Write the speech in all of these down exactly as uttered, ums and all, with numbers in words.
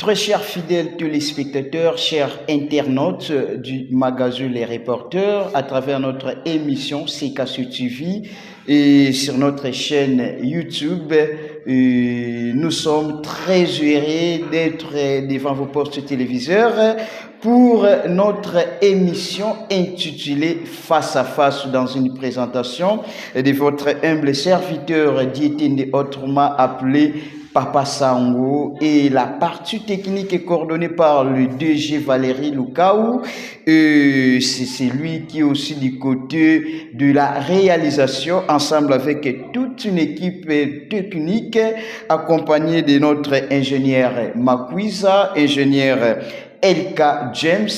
Très chers fidèles téléspectateurs, chers internautes du magazine Les Reporters, à travers notre émission C K C T V et sur notre chaîne YouTube, euh, nous sommes très heureux d'être devant vos postes téléviseurs pour notre émission intitulée Face à Face, dans une présentation de votre humble serviteur Dietende, autrement appelé Papa Sango, et la partie technique est coordonnée par le D G Valérie Lukau. Euh, c'est, c'est lui qui est aussi du côté de la réalisation, ensemble avec toute une équipe technique, accompagnée de notre ingénieur Makwiza, ingénieur L K James,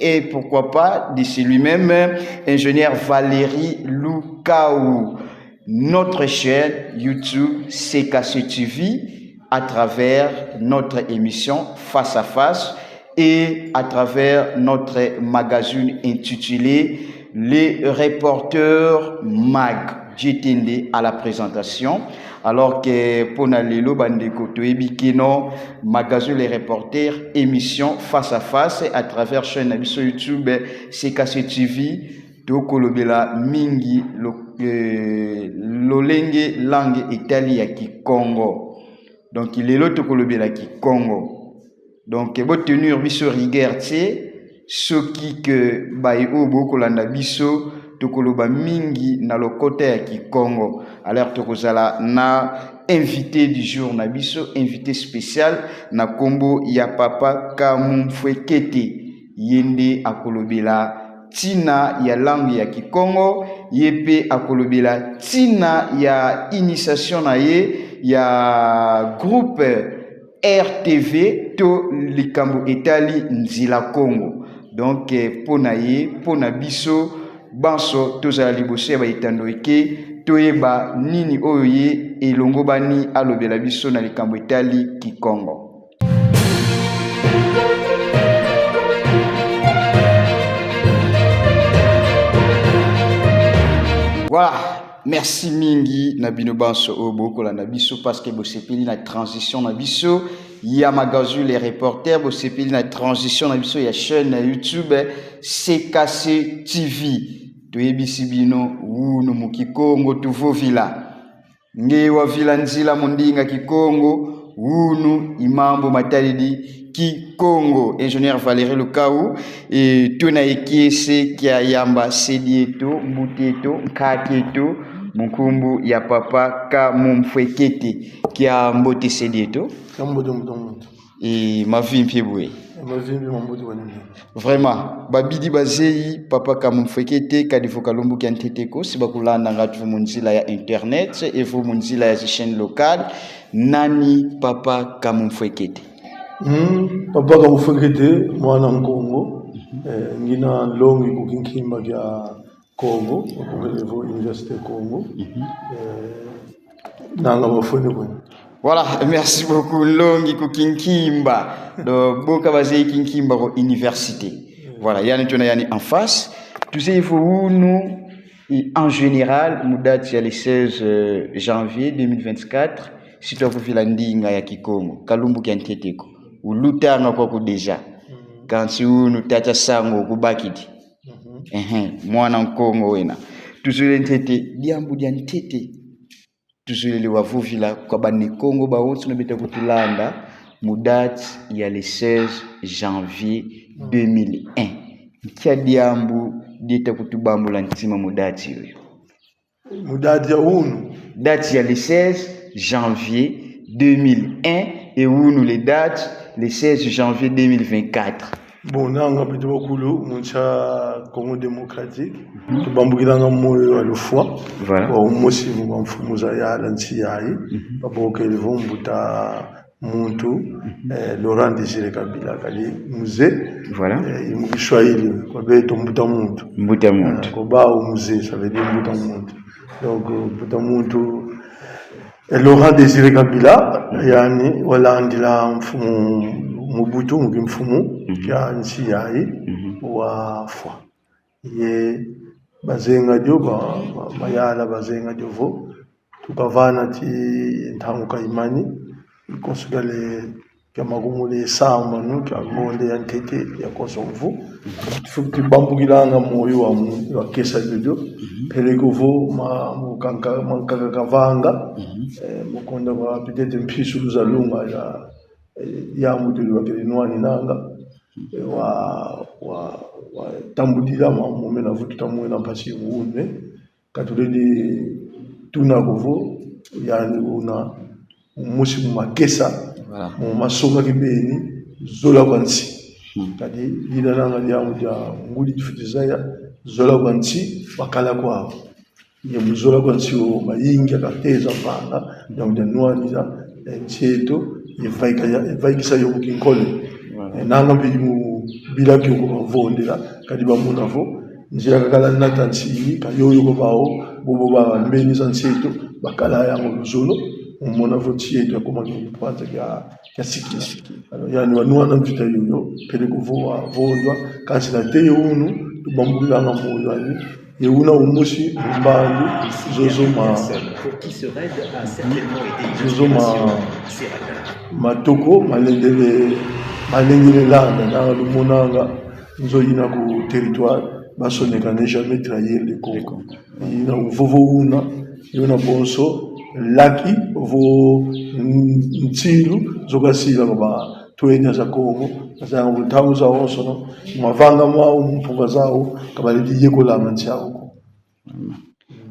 et pourquoi pas de celui-même, ingénieur Valérie Lukau. Notre chaîne YouTube C K C T V, à travers notre émission Face à Face et à travers notre magazine intitulé Les Reporters Mag. Dietende à la présentation. Alors que pona lelo, bandeko, toyebi que non, magazine Les Reporters, émission Face à Face à travers chaîne na biso YouTube C K C T V, tokolobela mingi lo-, eh, lolenge, langue etali ya Kikongo. Donc lelo tokolobela Kikongo. Donc bo tenir biso rigueur te, soki que baye oyo bokolanda biso tokoloba mingi na lokota ya Kikongo. Alors tokozala na invité du jour na biso, invité spécial, na kombo ya Papa Kamumfwekete. Ye nde akolobela tina ya langue ya Kikongo, ye pe akolobela tina ya initiation na ye ya groupe R T V to likambo etali Nzila Kongo. Donc, eh, pona ye, pona biso, banso tozala liboso ya ba etando eke, toyeba nini oyo ye elongobani alobela biso na likambo etali Kikongo. Voilà, merci mingi na bino banso oyo bokolanda biso, parce que bosepeli na transition na biso ya magazine Les Reporters, bosepeli na transition na biso ya chaîne na YouTube C K C T V. Toyebisi bino, wunu mu Kikongo tuvovila. Nge wavila nzila mu ndinga Kikongo, wunu i mambu matadidi Kikongo. Ingénieur Valérie Lukau, e, tuna ye kiese kia yamba se dieto, mbuta eto, nkaka eto, mu nkumbu ya Papa Kamumfwekete. Kiambote se dieto. Kiambote, mbuta muntu. E, mavimpi bwe? E, mavimpi, mambote kwa nini? Vraiment, babidi bazeyi Papa Kamumfwekete, kadi vo ka lumbu kia ntete ko, si bakulanda ngatu mu nzila ya internet, evo mu nzila ya zi chaîne locale, nani Papa Kamumfwekete? Hmm, Papa Kamumfwekete, mwana Nkongo, eh, ngina longi ku kinkimba kia Kongo, bakokele vo Université Kongo. Mhm. Eh, nanga bafwene kwene. Voilà, merci beaucoup, longi ku kinkimba. Donc, bo ka bazeyi kinkimba ko université. Voilà, yandi tuna yandi en face. Tuzeyi vo wunu, e, en général, mu date ya le seize, euh, janvier deux mille vingt-quatre, si twavovila ndinga ya Kikongo, ka lumbu kia ntete ko. Ulutanga kwaku déjà. Mm. Kansi wunu tata Sango kubakidi. Mhm. Ehe, mwana Nkongo wena. Tuzolele ntete, diambu dia ntete tuzolele wavovila kwa bana Kongo bawonsono beta kutulanda mu date ya le seize janvier deux mille un. Nkia diambu dieta kutubambula ntima mu date yoyo? Mu date ya wunu. Date ya le seize janvier deux mille un, e wunu le date, le seize janvier deux mille vingt-quatre. Bon, nanga beto bakulu mu nsi ya Congo Démocratique, mhm, tubambukilanga moyo ya lufwa. Voilà. Kwa umosi mu bamfumu zayala nsi yayi. Mhm. Babokele vo mbuta muntu, mhm, eh, Laurent Désiré Kabila, kadi mzee. Voilà. Eh, mu Kiswahili, kwa beto mbuta muntu. Mbuta muntu. Eh, kwa bawu mzee, ça veut dire mbuta muntu. Donc, mbuta muntu, eh, Laurent Désiré Kabila, yandi walandila mfumu Mobutu, mu kimfumu, mhm, kia nsi yayi, mhm, wafwa. Ye bazenga dio, ba, ba, bayala bazenga dio vo, tukavana ti ntangu ka imani, konso kia le kia makumole sambanu kia ngonde ya ntete ya konso mvu. Fu-, tubambukilanga moyo wa mu-, wa kesa diodio. Peleko vo ma-, mukanka-, mankaka kavanga. Eh, mu konda kwa peut-être mpisulu za lunga ya, eh, ya mutu wa kele nwani nanga. Eh, wa, wa, wa tambudila ma-, mu mena vutu tamwena mpasi mu une. Ka tulendi tuna ko vo, yandi una mosi mu makesa, voilà, mu masonga kibeni, zola kwa nsi. Hmm. Kadi, dina nanga diambu dia ngudi tufweti zaya, zola kwa nsi, bakala kwau. Ye mu zola kwa nsi wo, mayingi ya kateza vanga, diambu dia nwanina, eh, nsi eto, ye vaika ya, ye vaikisa yo mu kinkole. Voilà. Eh, nanga mpe mu bila kiokio bavondela, kadi bamona vo, nzila kakala nata nsi yi, ka yoyo ko bau, bobo bambeni za nsi eto, bakala yango luzolo, mu mona vo nsi eto yakoma kimpwanza kia, kia sikila. Alors, yandi wanwana mvita yoyo, peleko vo wavondwa, kansi nate ye unu, tubambukilanga moyo yandi, ye una umosi mu mbandu, zozo ma-, zozo ma-, matoko, malendele, malendele landa, na lumonanga, nzo yina ku territoire, basoneka ne jamais trahir le Congo. Yina uvovo una, yuna bonso, laki, vo n-, nsilu, zo kasila kwa ba twenya za Kongo, za ntangu zawonsono, mavanga mau, mu mpova zau, ka balendi yekolanga nsi au ko.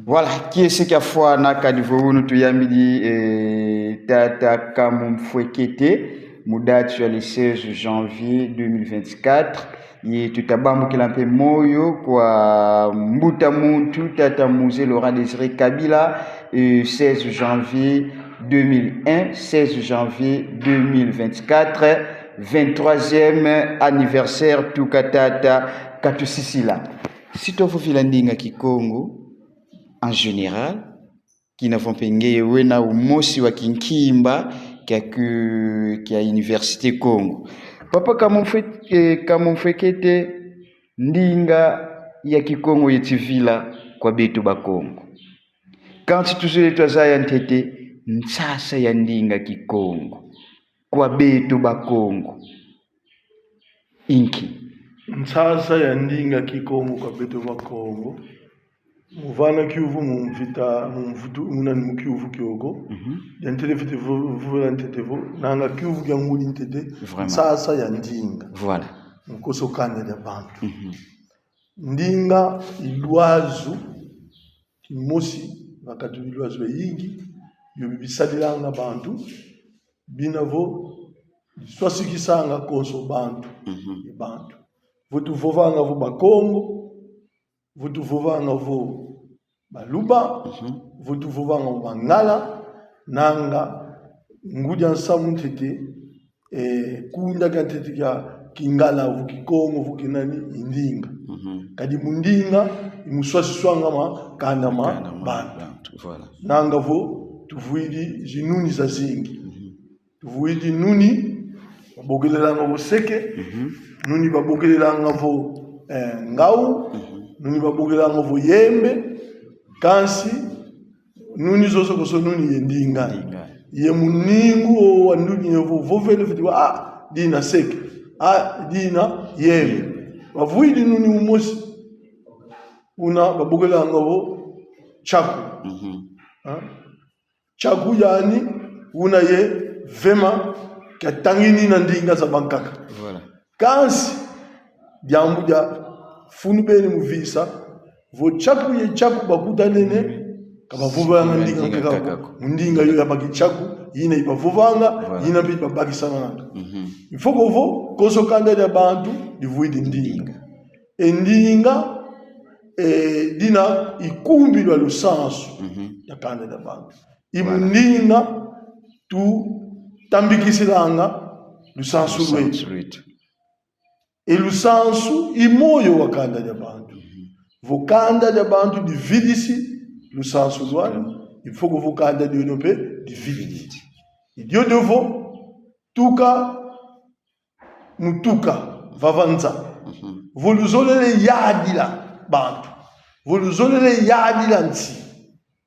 Voilà, kiese kiafwana kadi vo unu tuyambidi, eh, tata Kamumfwekete, mu date ya le seize janvier deux mille vingt-quatre, ye tuta bambukila mpe moyo kwa mbuta muntu, tata Mzee Laurent Désiré Kabila, eh, seize janvier deux mille un, seize janvier deux mille vingt-quatre, vingt-troisième anniversaire tuka tata katusisila. Si twavovila ndinga Kikongo, en général, kina vo mpe ngeye wena umosi wa kinkimba kia ku-, kia Université Kongo. Papa Kamumfwe-, eh, Kamumfwekete, ndinga ya Kikongo yeti vila kwa beto Bakongo. Kansi tuzolele twazaya ntete nsasa ya ndinga Kikongo kwa beto Bakongo. Inki? Nsasa ya ndinga Kikongo kwa beto Bakongo. Mu vana kiuvu mu mvita, mu mvutu, muna ni mu kiuvu kiokio. Mhm. Dia ntete fwete vo-, vovela ntete vo, nanga kiuvu kia ngudi ntete, vraiment, nsasa ya ndinga. Voilà. Mu konso kanda dia bantu. Mhm. Ndinga i lwazu kimosi, va kati lwazu yayingi, yo bisadilanga bantu, bina vo swasikisanga konso bantu, mhm, ye bantu. Vo tuvovanga vo Bakongo, vo tuvovanga vo Baluba, mhm, vo tuvovanga vo Bangala, nanga ngudi a nsamu ntete, eh, kunda kia ntete kia Kingala, vo Kikongo, vo kinani, i ndinga. Mhm. Kadi mu ndinga, i mu swasiswanga makanda ma, kanda ma bantu, bantu, voilà. Nanga vo tuvwidi zinuni zazingi. Mhm. Tuvwidi nuni babokelelanga vo seke, mhm, nuni babokelelanga vo, eh, ngau, mhm, nuni babokelelanga vo yembe, kansi nuni zozo konso nuni ye ndinga. Ndinga. Ye muningu wo wa nuni ye vo vovele fwete wa, ah, dina seke, ah, dina yembe. Yembe. Bavwidi nuni umosi, una babokelelanga vo chaku. Mhm. Ah? Chaku yani, una ye vema kia tanginina ndinga za bankaka. Voilà. Kansi, diambu dia funu beni mu visa, vo chaku ye chaku bakutanene, ka bavovanga ndinga, ndinga nkaka ko. Nkaka ko. Mu ndinga yo ya baki chaku, yina i bavovanga, voilà, yina mpe i babakisanga. Mhm. Il faut que vo, konso kanda dia bantu, divwidi ndinga. Ndinga. E ndinga, eh, dina ikumbi lwa lusansu, mhm, ya kanda dia bantu. I mu, voilà, ndinga tutambikisanga lusansu lweto. Lusansu lweto. E lusansu i moyo wa kanda dia bantu. Mhm. Vo kanda dia bantu dividisi lusansu lwani, il faut que vo kanda diodio mpe dividisi. Dividisi. I diodio vo tuka mu tuka, vava nza. Mhm. Vo luzolele yadila bantu. Vo luzolele yadila nsi.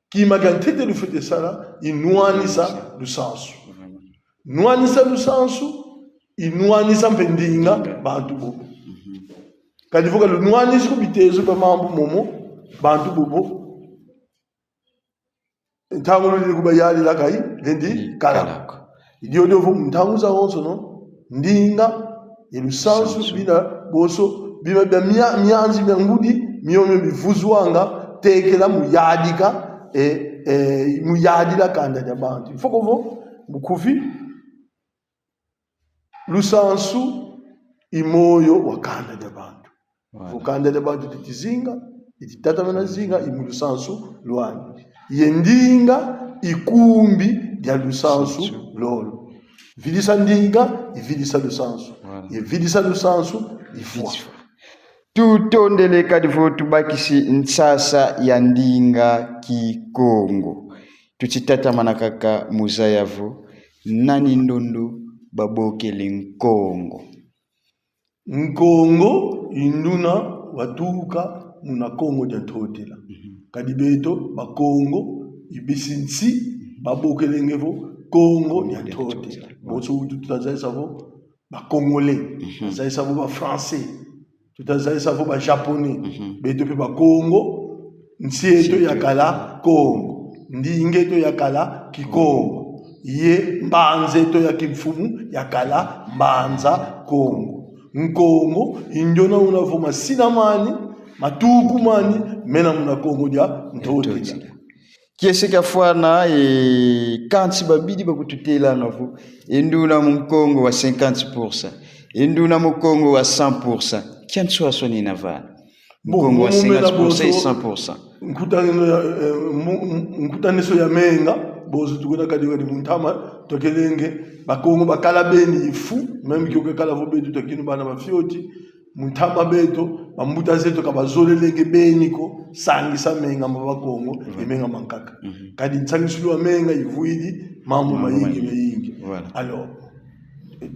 Kima kia ntete lufwete sala, i nwanisa lusansu. Mhm. Nwanisa lusansu, inwanisa mpe ndinga, ndinga, bantu bobo. Mhm. Kadi vo ka lunwanisi ko bitezo bia mambu momo, bantu bobo, ntangu lulini kubayadila kayi lendi kala ko. Kala ko. I diodio vo mu ntangu zawonsono, ndinga ye lusansu, lusansu, bina bonso, bima bia mia-, mianzi mia ngudi, miomio mivuzwanga, tekela mu yadika, e, e, mu yadila kanda dia bantu. Il faut que vo, mu kufi, lusansu i moyo wa kanda dia bantu. Voilà. Vo kanda dia bantu diti zinga, diti tatamana zinga, i mu lusansu lwani. Ye ndinga i kumbi dia lusansu, lusansu, lolo. Vidisa ndinga, i vidisa lusansu. Voilà. Ye vidisa lusansu, i fwa. I fwa. Tutondele kadi vo tubakisi nsasa ya ndinga Kikongo. Tuti tatamana kaka mu zaya vo nani ndondo babokele Nkongo. Nkongo i nduna watuka muna Kongo dia Ntotela. Mhm. Kadi beto Bakongo, i bisi nsi babokelenge vo Kongo dia Ntotela. Kongo dia Ntotela. Bonso utu tutazayisa vo ba Congolais, mhm, tutazayisa vo ba Français, tutazayisa vo ba Japonais. Mhm. Beto mpe Bakongo, nsi eto yakala Kongo, ndinga eto yakala Kikongo, ye mbanza eto ya kimfumu yakala Mbanza Kongo. Nkongo i ndiona una vo masina mani, matuku mani, mena muna Kongo dia Ntotela. Ntotela. Kiese kiafwana, e kansi babidi bakututelanga vo e nduna Mukongo wa cinquante pour cent, e nduna Mukongo wa cent pour cent. Kia nswaswani ina vana? Bon, Mukongo wa cinquante pour cent et cent pour cent. Nkutaniso ya, eh, mu-, mu-, nkutaniso ya menga, bonso tukuna kadi kadi mu ntama, tukelenge, Bakongo bakala beni ifu, même kio kekala vo beto tukinu bana ba fioti, mu ntama beto, bambuta zeto ka bazolelenge beni ko sangisa menga ma Bakongo, ouais, ye menga mankaka. Mhm. Kadi nsangisulu ya menga ivwidi mambu, mambu mayingi, mayingi, mayingi. Voilà. Alors,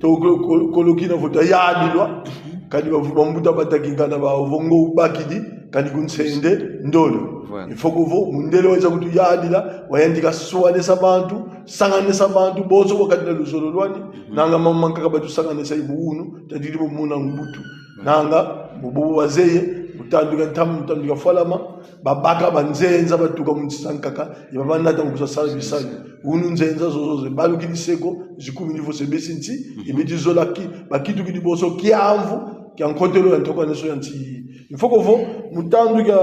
to ko-, ko-, kolokina vo tayadilwa, kadi ba-, bambuta batakinkana ba vo ngo ubakidi, kadi kunsende ndolo. Voilà. Il faut que vo, mundele wayiza kutuyadila, wayantika swanisa bantu, sanganisa bantu, bonso bakadila luzolo lwani, mhm, nanga mambu mankaka batusanganisa i bu unu, tadidi bo muna mbutu. Nanga, bo, bo bazeye, mu tandu kia ntama, mu tandu kia fwalama, babaka banzenza batuka mu nsi zankaka, ye babanata mu kusasala bisalu. Unu nzenza zozo zibalukidi se ko, zikumini vo se besi nsi, mhm, ye beti zola ki-, bakitukidi bonso kiamvu kia nkotelo ya ntokaniso ya nsi. Il faut que vo, mu tandu kia,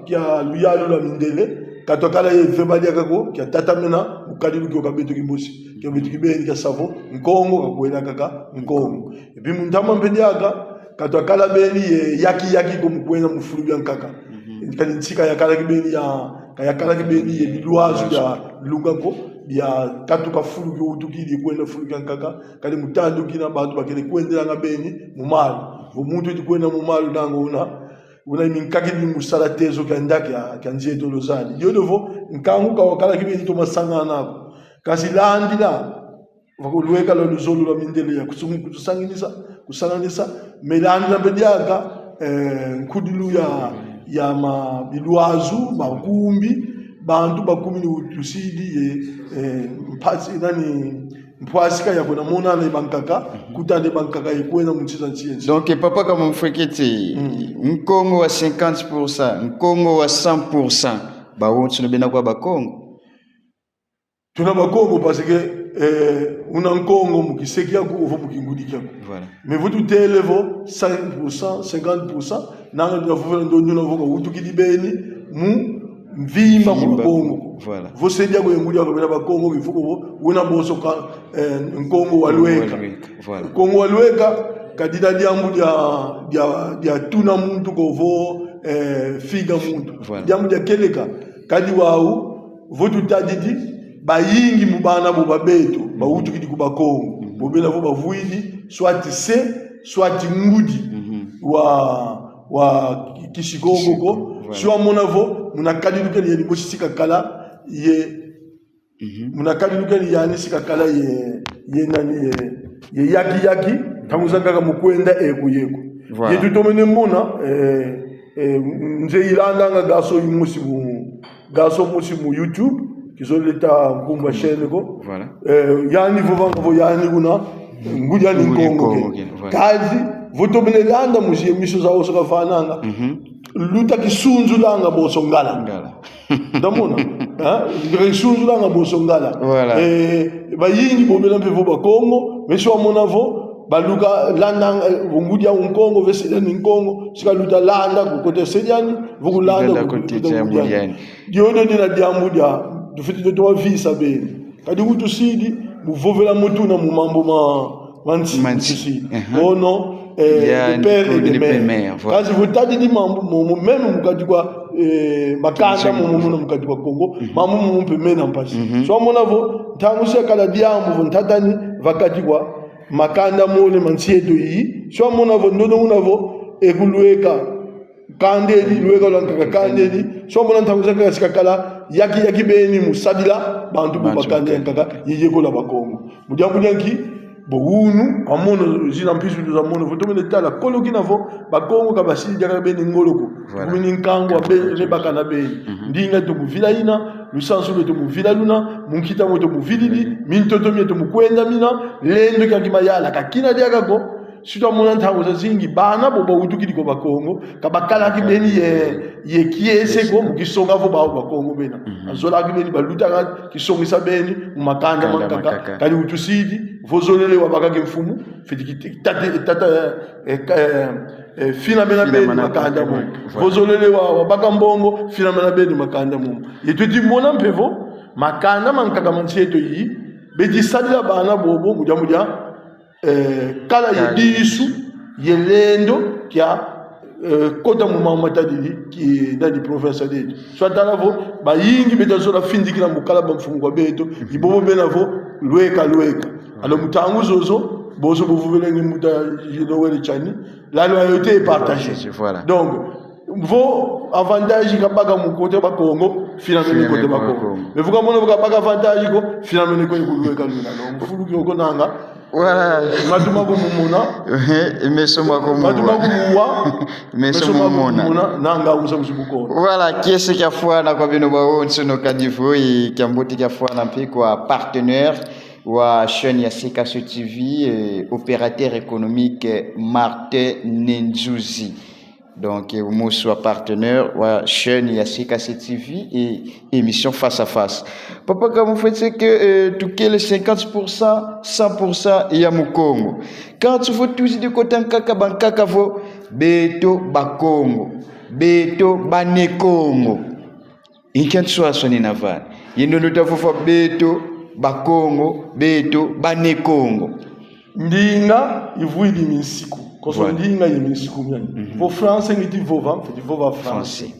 kia luyalu lwa mindele, ka twakala ye veba diaka ko, kia tatamena, mu kadilu kio kia beto kimosi, kia beto kibeni kia sa vo, Nkongo kakwena kaka Nkongo. Et puis mu ntama mpe diaka, ka twakala beni ye yaki-yaki ko mu kwenda mu fulu bia nkaka. Mhm. Kadi nsi ka yakala kibeni ya, ka yakala kibeni ye bilwazu bia lunga ko, bia katuka fulu kio utukidi kwenda fulu kia nkaka, kadi mu tandu kina bantu bakele kwendelanga beni mu malu. Vo muntu eti kwenda mu malu nanga una, una i minkakidi mu sala tezo kia nda kia, kia nzietolo zani. Diodio vo, nkangu ka wakala kibeni toma sangana ko. Kansi landila, vo ko lweka lwa luzolo lwa mindele ya kusungu-, kutusanginisa, kusanganisa, me landila mpe diaka, eh, nkudilu ya, ya ma bilwazu, makumbi, bantu bakumini utusidi ye, eh, mpasi, nani, mpwasika ya kwenda monana ye bankaka, mhm, kutana ye bankaka ye kwenda mu nsi za nsi ye nsi. Donc, papa Kamumfwekete, mm, Nkongo wa cinquante pour cent, Nkongo wa cent pour cent, bawonsono bena kwa Bakongo? Tuna Bakongo parce que, eh, una Nkongo mu kise kiaku, ovo mu kingudi kiaku. Voilà. Mais vo tutele vo cinq pour cent, cinquante pour cent, nanga tuna vovela ndo ndiona vo kawutukidi beni mu mvimba kwa Bakongo. Voilà. Vo se diaku ye ngudi aku bena Bakongo, il faut que vo, una bonso ka, eh, Nkongo wa lweka. Wa lweka, voilà. Nkongo wa lweka, ka dina diambu dia, dia, dia tuna muntu ko vo, eh, finga muntu. Voilà. Diambu dia kieleka, kadi wau, vo tutadidi, bayingi mu bana bo ba beto, mhm, bawutukidi ku Bakongo. Mhm. Bo bena vo bavwidi, soit se, soit ngudi, mhm, wa, wa Kisikongo ko. Kisikongo, voilà. Si wamona vo, muna kadilu kani yandi mosi si kakala, ye, mhm, muna kadilu kani yandi si kakala ye, ye nani ye, ye yaki-yaki, ntangu zankaka mu kwenda eku yeku. Voilà. Ye tutomene mona, eh, eh, nze ilandanga garçon mosi mu, garçon mosi mu YouTube, kizolele ta nkumbu a chaîne ko. Voilà. Eh, yandi vovanga vo yandi kuna, Ngudi ani Ngudi Nkongo Nkongo ke. ke, voilà. Kazi, vo tomene landa mu zi émission zawonso kavanganga. Mhm. Luta kisunzulanga bonso Ngala. Ngala. Ndamona. Hein? Luta kisunzulanga bonso Ngala. Voilà. Eh, bayingi bo bena mpe vo Bakongo, mais si wamona vo, baluka landa, eh, vo ngudi au Nkongo, ve se diani Nkongo, si kaluta landa ku côté se diani, vo kulanda Landa ku côté côté ya ngudi ani. ngudi ani. Diodio dina diambu dia, tufwete tuvovela beni. Kadi utusidi, mu vovela muntu una mu mambu ma, ma nsi, Ma nsi. utusidi. Uh-huh. Ono, eh, Ya, de père et Nkongo de de mère. père, voilà. Kazi vo tadidi mambu momo, même mu kati kwa, eh, makanda momo muna mu kati kwa Kongo, mambu momo mpe mena mpasi. So wamona vo, ntangu si yakala diambu vo ntatani, va kati kwa makanda mole ma nsi eto yi. So wamona vo, ndono una vo, e kulweka kanda edi, lweka lwa nkaka kanda edi. So wamona ntangu zankaka si kakala yaki yaki beni mu sadila bantu bo ba kanda ya nkaka, ye yekola Bakongo. Mu diambu dia nki? Bo unu, a mono, zina mpisulu za mono, vo tomene tala, kolo kina vo, Bakongo ka basidi diaka beni ngolo ko. Voilà. Kumini nkangu wa beni, ne bakana beni. Ndinga to mu vila yina, lusansu lweto mu vila luna, mu nkita mweto mu vilidi, mintoto mieto mu kwenda mina, lendo kia kimayala ka kina diaka ko. Si twamona ntangu zazingi, bana bo bawutukidi kwa Bakongo, ka bakalaki beni ye, ye kiese ko, mu kisonga vo bawu Bakongo bena. Bazolaki beni, balutaka kisongisa beni mu makanda ma nkaka, kadi utusidi, vo zolele wabaka kimfumu, fwete ki-, tata, tata, eh, ka-, eh, eh, finamena beni makanda momo. Vo zolele wa, wabaka mbongo, finamena beni makanda momo. Ye tweti mona mpe vo, makanda ma nkaka ma nsi eto yi, beti sadila bana bobo, mu diambu dia, eh, kala ye disu, ye lendo, kia, eh, kota mu mambu matadidi, ki, nani, province eto. So watala vo, bayingi beta zola findikila mu kala bamfumu kwa beto, i bobo bena vo, lweka, lweka. Alors, mu ntangu zozo, bonso bo vovelenge mbuta Noël Tshiani, la loyauté est partagée. Voilà. Donc, vo avantage kabaka mu côté Bakongo, finamene côté Bakongo. Mais vo kamona vo kabaka avantage ko, finamene ko kulweka luna. Donc, fulu kiokio nanga. Voilà. Matu makumumona. Eh, meso makumumona. Matu makumumona. Meso makumumona. Nanga usa kusibuko. Voilà, kiese kiafwana kwa beno bawonsono kadi vo, e kiambote kiafwana mpe kwa partenaire wa chaîne ya C K C T V, eh, opérateur économique, eh, Martin Nenzuzi. Donc, eh, mosi wa partenaire wa chaîne ya C K C T V et émission Face à Face. Papa, ka mu fwete que, eh, tukele cinquante pour cent, cent pour cent ya Mukongo. Quand tu veux, tu dis que t'as un kaka, ban kaka vo, beto Bakongo, beto Bane Kongo. Inki nswaswani ina vana? Ye ndondo ta vova beto Bakongo, beto Bane Kongo. Ndinga ivwidi minsiku. Konso ndinga ye minsiku miani. Vo français ngiti vova, mfweti vova français.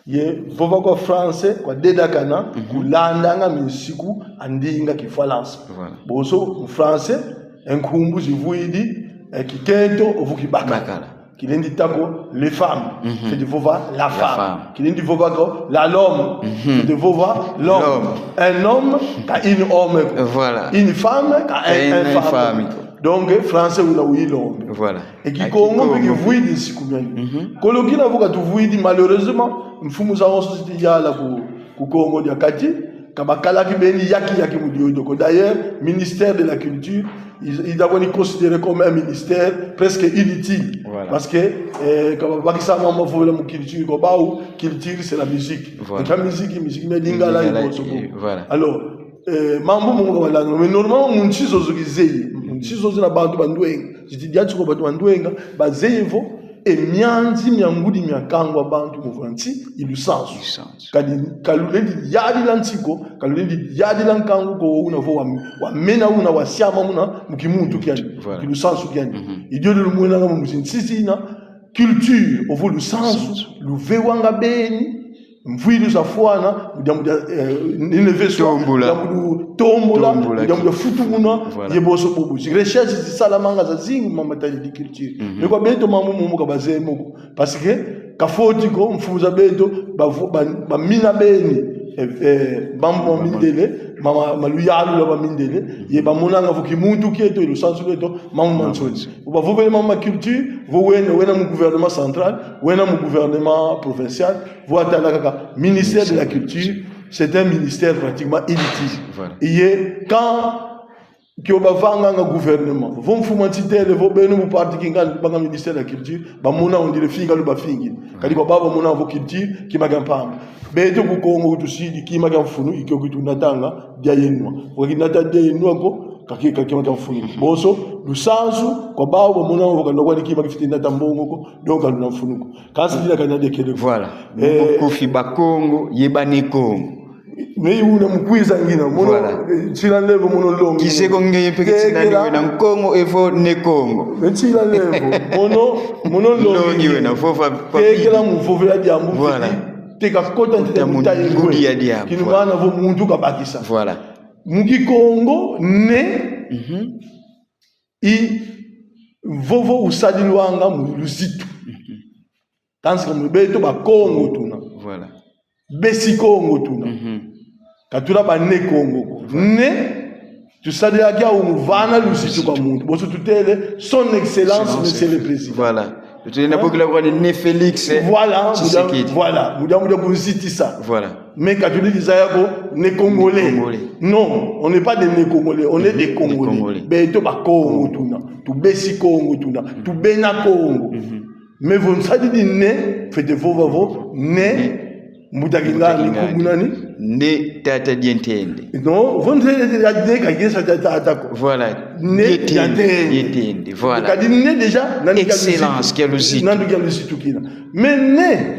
Ye vova kwa français, kwa dedakana, kulandanga minsiku a ndinga Kifalansa. Voilà. Bonso, mu français, e nkumbu zivwidi, eh, kikento, ovu kibakala. Kilendi ta ko les femmes. Fwete vova la femme. Kilendi vova ko la l'homme. Fwete vova l'homme. Un homme ka une homme ko. Voilà. Une femme ka un, une femme ko. Donc, français una uyilombe. Voilà. E Kikongo mpe kivwidi nsiku miani. Kolo kina vo ka tuvwidi, malheureusement, mfumu zawonso ziti yala ku, ku Kongo dia Kati, ka bakalaki beni yaki yaki mu diodio ko. D'ailleurs, ministère de la culture, i, i ta kwani considéré comme un ministère presque inutile. Voilà. Parce que, eh, ka babakisa mambu ma vovela mu culture ko, bawu, culture c'est la musique. Voilà. Donc la musique, musique, mais Lingala, Lingala, i bonso bo. Voilà. Alors, eh, mambu momo ka balanda, mais normalement, mu nsi zozo kizeyi. Mu nsi zozo zina bantu ba ndwenga. Ziti diantsi kwa bantu ba ndwenga, bazeyi vo, e mianzi mia ngudi mia nkangu a bantu mu va nsi, i lusansu. Lusansu. Kadi, ka lulendi yadila nsi ko, ka lulendi yadila nkangu ko, una vo wa, wamena una, wasiama una, mu kimuntu kiani, voilà, mu kilusansu kiani. I diodio lumwenanga mu zinsi zina, culture, ovo lusansu, lusansu, luvewanga beni, mvwilu zafwana, mu diambu dia, eh, nine veswa, tombola, diambu dia tombola, tombola, mu diambu dia futumuna, voilà, ye bonso bobo. Zi recherche zisalamanga zazingi mu mambu matadidi culture. Mais kwa beto mambu momo ka bazeyi mo ko. Parce que ka foti ko, mfumu za beto, ba, ba, bamina beni, eh, eh, mambu ma mindele, ma, ma, ma luyalula ba mindele, ye bamonanga vo kimuntu kieto, ye lusansu lweto, mambu mansoni. Vo bavovele mambu ma culture, vo wena, wena mu gouvernement central, wena mu gouvernement provincial, vo watala kaka, ministère de la culture, c'est un ministère pratiquement inutile. Voilà. Et quand Kio bavanganga gouvernement. Vo mfumu a nsi tele vo beno mu parti kingandi banga ministère ya culture, bamona on dirait finga lubafingi. Kadi kwa bau bamona vo culture kima kia mpamba. Beto ku Kongo tusidi kima kia mfunu, i kio kitunatanga dia ye nwa. Kwa kinata dia ye nwa ko, ka ki-, ka kima kia mfunu. Bonso, lusansu, kwa bau bamona vo ka nwa kwani kima kifwete nata mbongo ko, donc ka luna mfunu ko. Kansi dina kanya dia kele. Voilà. Eh, mu bukufi Bakongo ye ba Ne Kongo. Mais una mu kwiza ngina, mono, voilà, eh, nzila nlemvo, mono nlongi. Kizeye ko ngeye mpe ke nzila, tekela, ni wena Nkongo evo Ne Kongo. Mais nzila nlemvo, mono, mono nlongi. Nlongi wena, vo va, va. Tekela mu vovela diambu, voilà, fiti, te kakota ntete mu tayi ngudi ya diambu. Kinu, voilà, mana vo muntu kabakisa. Voilà. Mu Kikongo, ne, mhm, i vovo usadilwanga mu luzitu. Mhm. Kansi ka mu beto Bakongo tuna. Voilà. Besi Kongo tuna. Mhm. Ka tuna ba Ne Kongo ko. Voilà. Ne, tusadilaka yawu mu vana luzitu kwa muntu. Bonso tutele, Son Excellence, Excellence, Monsieur le Président. Voilà. Tutele na, hein? Bokila kwa Ne Félix, voilà, mu dia-, Tshisekedi. Voilà, mu dia-, mu dia kunzitisa. Voilà. Mais ka tuli dizaya ko Ne Congolais. Ne Congolais. Non, on n'est pas des Ne Congolais, on est des, mhm, Congolais. Congolais. Beto Bakongo tuna. Tubesi Kongo tuna. Mhm. Tubena Kongo. Mhm. Mais vo nsadidi Ne, fwete vova vo Ne, ne, mbuta kingandi, mbuta kingandi, nkumbu nani? Ne tata Diantende. Non, vo nze ya Ne ka kesa ta-, tata ko. Voilà. Ne Diantende. Diantende, voilà. Kadi Ne déjà, nani kia luzitu? Excellence kia luzitu. Nani kia luzitu kina. Mais Ne,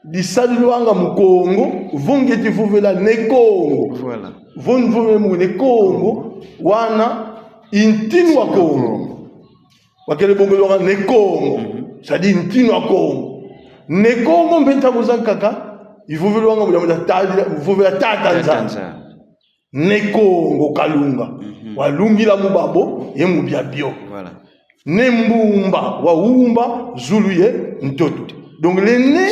disadilwanga mu Kongo, vo ngeti vovela Ne Kongo. Voilà. Vo mvovela mu Ne Kongo, wana i ntinu wa Kongo. Bakele bongelwanga Ne Kongo. Mhm. C'est-à-dire ntinu wa Kongo. Ne Kongo mpe ntangu zankaka, i vovelwanga mu diambu dia tadi, vovela Tata Nzambi. Tata Nzambi. Ne Kongo Kalunga. Mhm. Walungila mu babo ye mu biabio. Voilà. Ne Mbumba, wawumba zulu ye ntoto. Donc, le Ne,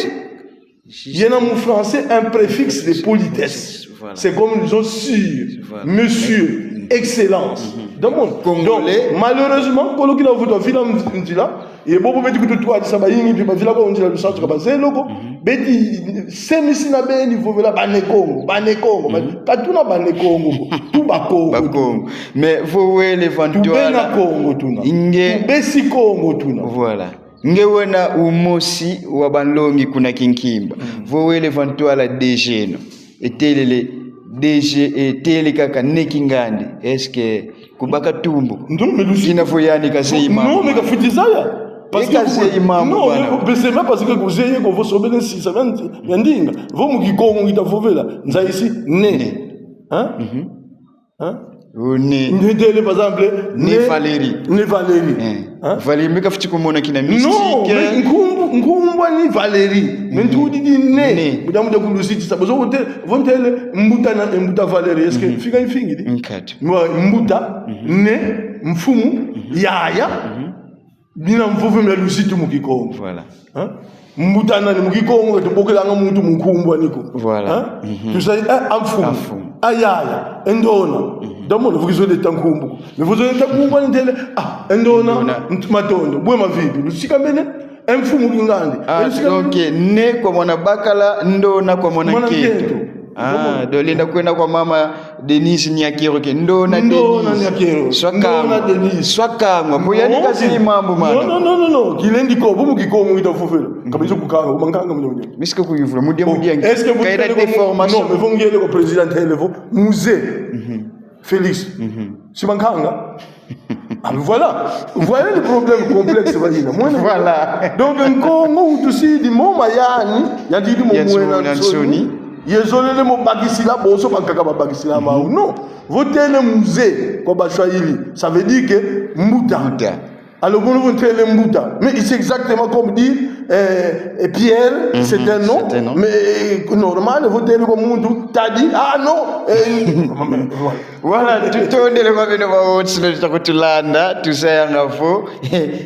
yena mu français un préfixe de politesse. Voilà. C'est comme nous disons sir, voilà, monsieur, mhm, excellence. Mhm. Donc, bon, congolais. Donc, malheureusement, kolo kina vutu vila nzila, ye bobo beti kututwadisa bayingi mpi bavila kwa nzila lusansu ka bazeye lo ko, mhm, beti semisina beni vovela ba Ne Kongo, ba Ne Kongo, ba-, mhm, ka tuna ba Ne Kongo ko, tu Bakongo. Bakongo. Mais vo wele va ntwala. Tubena Kongo tuna. Inge. Tubesi Kongo tuna. Voilà. Nge wena umosi wa banlongi kuna Kinkimba. Mm. Vo wele va ntwala D G no. Etelele D G, etele kaka Ne Kingandi. Est-ce que kubaka tumbu? Non, mais luzi-, kina vo yani kazeyi mambu. Non, mais kafweti zaya. Parce que kazeyi mambu, non, bana. Mais c'est même parce que kuzeye ko vo sobele nsisa ya ndi-, ya ndinga. Vo mu Kikongo ngita vovela, nzayisi Ne. Ne. Hein? Mhm. Hein? O Ne. Ndedele, par exemple, Ne, Ne Valérie. Ne Valérie. Eh. Hein? Valérie, mbe kafweti kumona kina mystique. Non, mais nkumbu, nkumbu ani Valérie. Mais, mhm, ntudidi Ne. Ne. Mu dia, mu dia kuluzitisa. Bozo vo nte-, vo ntele mbuta na, mbuta Valérie. Est-ce que, mhm, finga ifingidi? Nkatu. Mwa-, mbuta, mhm, Ne, mfumu, mhm, yaya. Mhm. Bina mvovo mia luzitu mu Kikongo. Voilà. Hein? Mbuta nani mu Kikongo, ka tubokelanga muntu mu nkumbu ani ko. Voilà. Hein? Mhm. Tusa, eh, a mfumu. A mfumu. A yaya, e ndona. Mhm. Ndamona vo kizolele ta nkumbu ko. Mais vo zolele ta nkumbu ani ntele, ah, e ndona, ndona. Nt-, matondo. Bwe mavivi. Lusika mene, e mfumu kingandi. Ah, e lusika donc, mene. Ne kwa mwana bakala, ndona kwa mwana nkento. Mwana nkento. Ah, donc lenda kwenda kwa mama Denise Nyakero ke. Ndona Denise. Ndona Nyakero. Swakangwa. Ndona Denise. Swakangwa. Mbo yani kazeyi mambu, mana. Non, non, non, non, non. Kilendi ko, bo mu Kikongo ngita vovela. Mhm. Ka bizi kukanga, ku mankanga mu nyonya. Misika kuyuvula, mu dia, mu dia. Bon, est-ce que vous... Kayina déformation. Non, mais vo ngele kwa président ntele vo, mzee. Mhm. Félix. Mhm. Si mankanga. Ah, mais voilà. Vous voyez le problème complexe, va dire. Voilà. Donc, Nkongo utusidi mo mayani, yadidi mo mwena nsoni. Mwena nsoni. Ye zolele mo bakisila, bonso bankaka babakisila mau. Mhm. Non. Vo tele mzee kwa Baswahili, ça veut dire que mbuta. Mbuta. Alors, vous, vous tele mbuta. Mais c'est exactement comme dire, euh, Pierre, mhm, c'est un nom. C'est un nom. Mais, euh, normal, vo tele kwa muntu, tadi, ah non, euh, voilà. Voilà, tutondele kwa beno bawonso lenda kutulanda, tuzayanga vo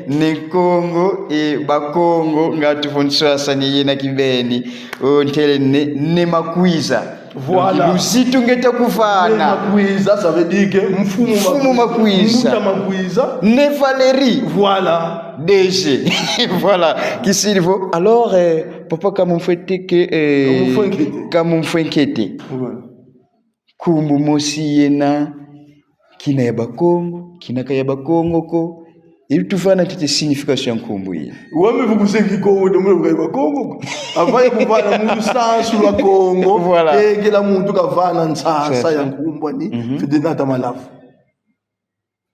Ne Kongo e Bakongo, ngatu vo nswaswani yena kibeni. O ntele Ne, Ne Makwiza. Voilà. Donc, luzitu ngeta kuvana. Ne Makwiza, ça veut dire que mfumu... Mfumu Makwiza. Makwiza. Mbuta Makwiza. Ne Valérie. Voilà. D G. Voilà. Kisidi vo. Alors, euh, papa Kamumfweteke, euh, Kamumfwenkete. Kamumfwenkete. Voilà. Nkumbu mosi yena Kina ya Bakongo, kina ka ya Bakongo ko. Ibi tuvana ntete signification ya nkumbu yi. Wame vo kuzeye Kikongo, nde muna ka ya Bakongo ko. Avant ya kuvana mu lusansu lwa Kongo, voilà, tekela muntu kavana nsasa ya nkumbu ani, mhm, Ferdinand Tamalavu.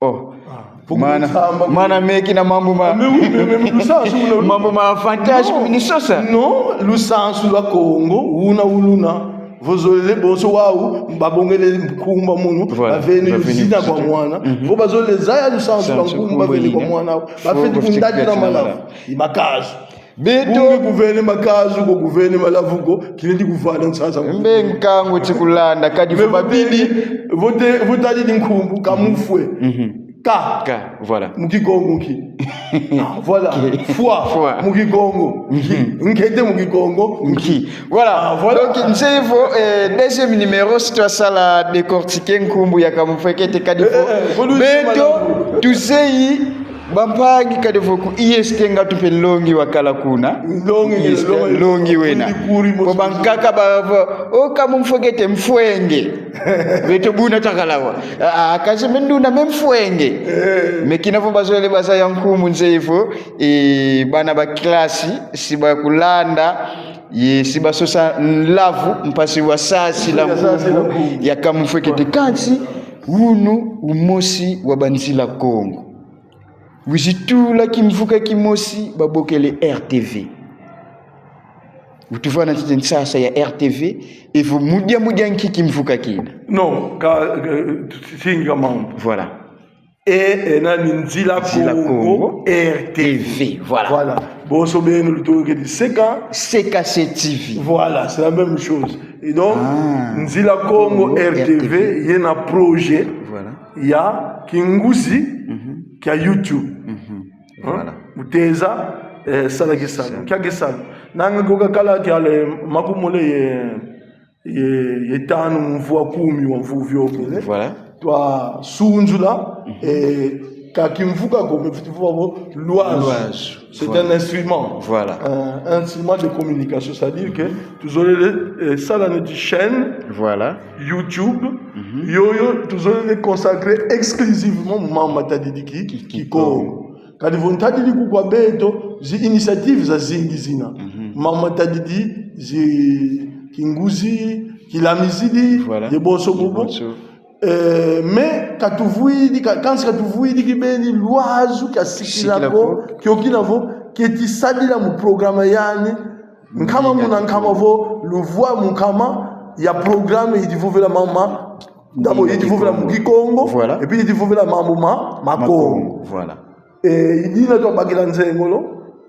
Oh. Ah, mana, mana meki na mambu ma, me, me, me, me, lusansu, una, mambu ma fantastique, no, ni sosa. No, lusansu lwa Kongo, una uluna. Vo zolele bonso wau, babongele nkumbu a munu, voilà, baveni yo zina kwa mwana. Mhm. Vo bazolele zaya lusansu lwa nkumbu baveni kwa mwana, bafweti kundakila malavu. I makazu. Beto. Bungu kuvene makazu ko, kuvene malavu ko, kina ndi kuvana nsasa. Mbe nkangu ti kulanda, kadi vo babidi. Vo te, vo tadidi nkumbu, kamufwe. Mhm. Ka. Ka, voilà. Mu Kikongo nki? Ah, voilà. Fwa. Fwa. Mu Kikongo. Nki. Mhm. Nkete mu Kikongo. Nki. Voilà. Ah, voilà. Donc, nzeye vo, euh, deuxième numéro, si twasala décortiquer nkumbu ya kamufwekete kadi vo. Eh, eh, eh, beto, tuzeyi, bampangi kadi vo ku I S T ngatu mpe nlongi wakala kuna. Nlongi, I S T, nlongi, nlongi wena. Kuri, kuri, po bankaka ba vo, o kamufwekete mfwenge. Beto buna takala wa. Ah, ah, kansi me nduna me mfwenge. Eh. Mais kina vo bazolele bazaya nkumbu nzeye vo, e, bana ba classe, si bakulanda, ye si basosa nlavu, mpasi wasasila nkumbu ya kamufwekete. Kansi, wunu umosi wa banzila Kongo. Wizi tula kimvuka kimosi babokele R T V. Utuvana ntete nsasa ya R T V, evo mu dia, mu dia nki kimvuka kina? Non, ka, ka, singa mambu. Voilà. E, e, nani, Nzila Kongo, Nzila Kongo, R T V. R T V, voilà. Voilà. Bonso beno lutokele seka. Seka se T V. Voilà, c'est la même chose. Et donc, ah, Nzila Kongo, Kongo, R T V, R T V, yena projet, voilà, ya kinguzi, mhm, kia YouTube. Mhm. Hein? Voilà. Uteza, eh, sala kisalu. Sala. Kia kisalu. Nanga ko kakala kia le makumole ye, ye, ye tanu mvu a kumi wa mvu viokele. Voilà. Twasunzula, mhm, eh, ka kimvuka ko, mais fweti vova vo lwazu. Lwazu. C'est, voilà, un instrument. Voilà. Un, un instrument de communication. C'est-à-dire que, mhm, tuzolele, eh, sala neti chaîne, voilà, YouTube. Mhm. Yoyo, tuzolele consacrer exclusivement mu mambu matadidi ki, ki, Kikongo. Kikongo. Kadi vo ntadidi kuku a beto, zi initiative zazingi zina. Mhm. Mambu matadidi zi kinguzi, kilamizidi, voilà, ye bonso bobo. Ye bonso. Eh, mais ka tuvwidi, ka, kansi ka tuvwidi kibeni lwazu kiasikila ko, sikila ko, kiokina vo keti sadila mu programme yani, nkama muna nkama vo luvwa mu nkama ya programme yidi vovela mama. D'abord, yidi vovela mu Kikongo, voilà, et puis yidi vovela mambu ma, ma Kongo. Ma Kongo, voilà. Eh, i dina twabakila nzengolo.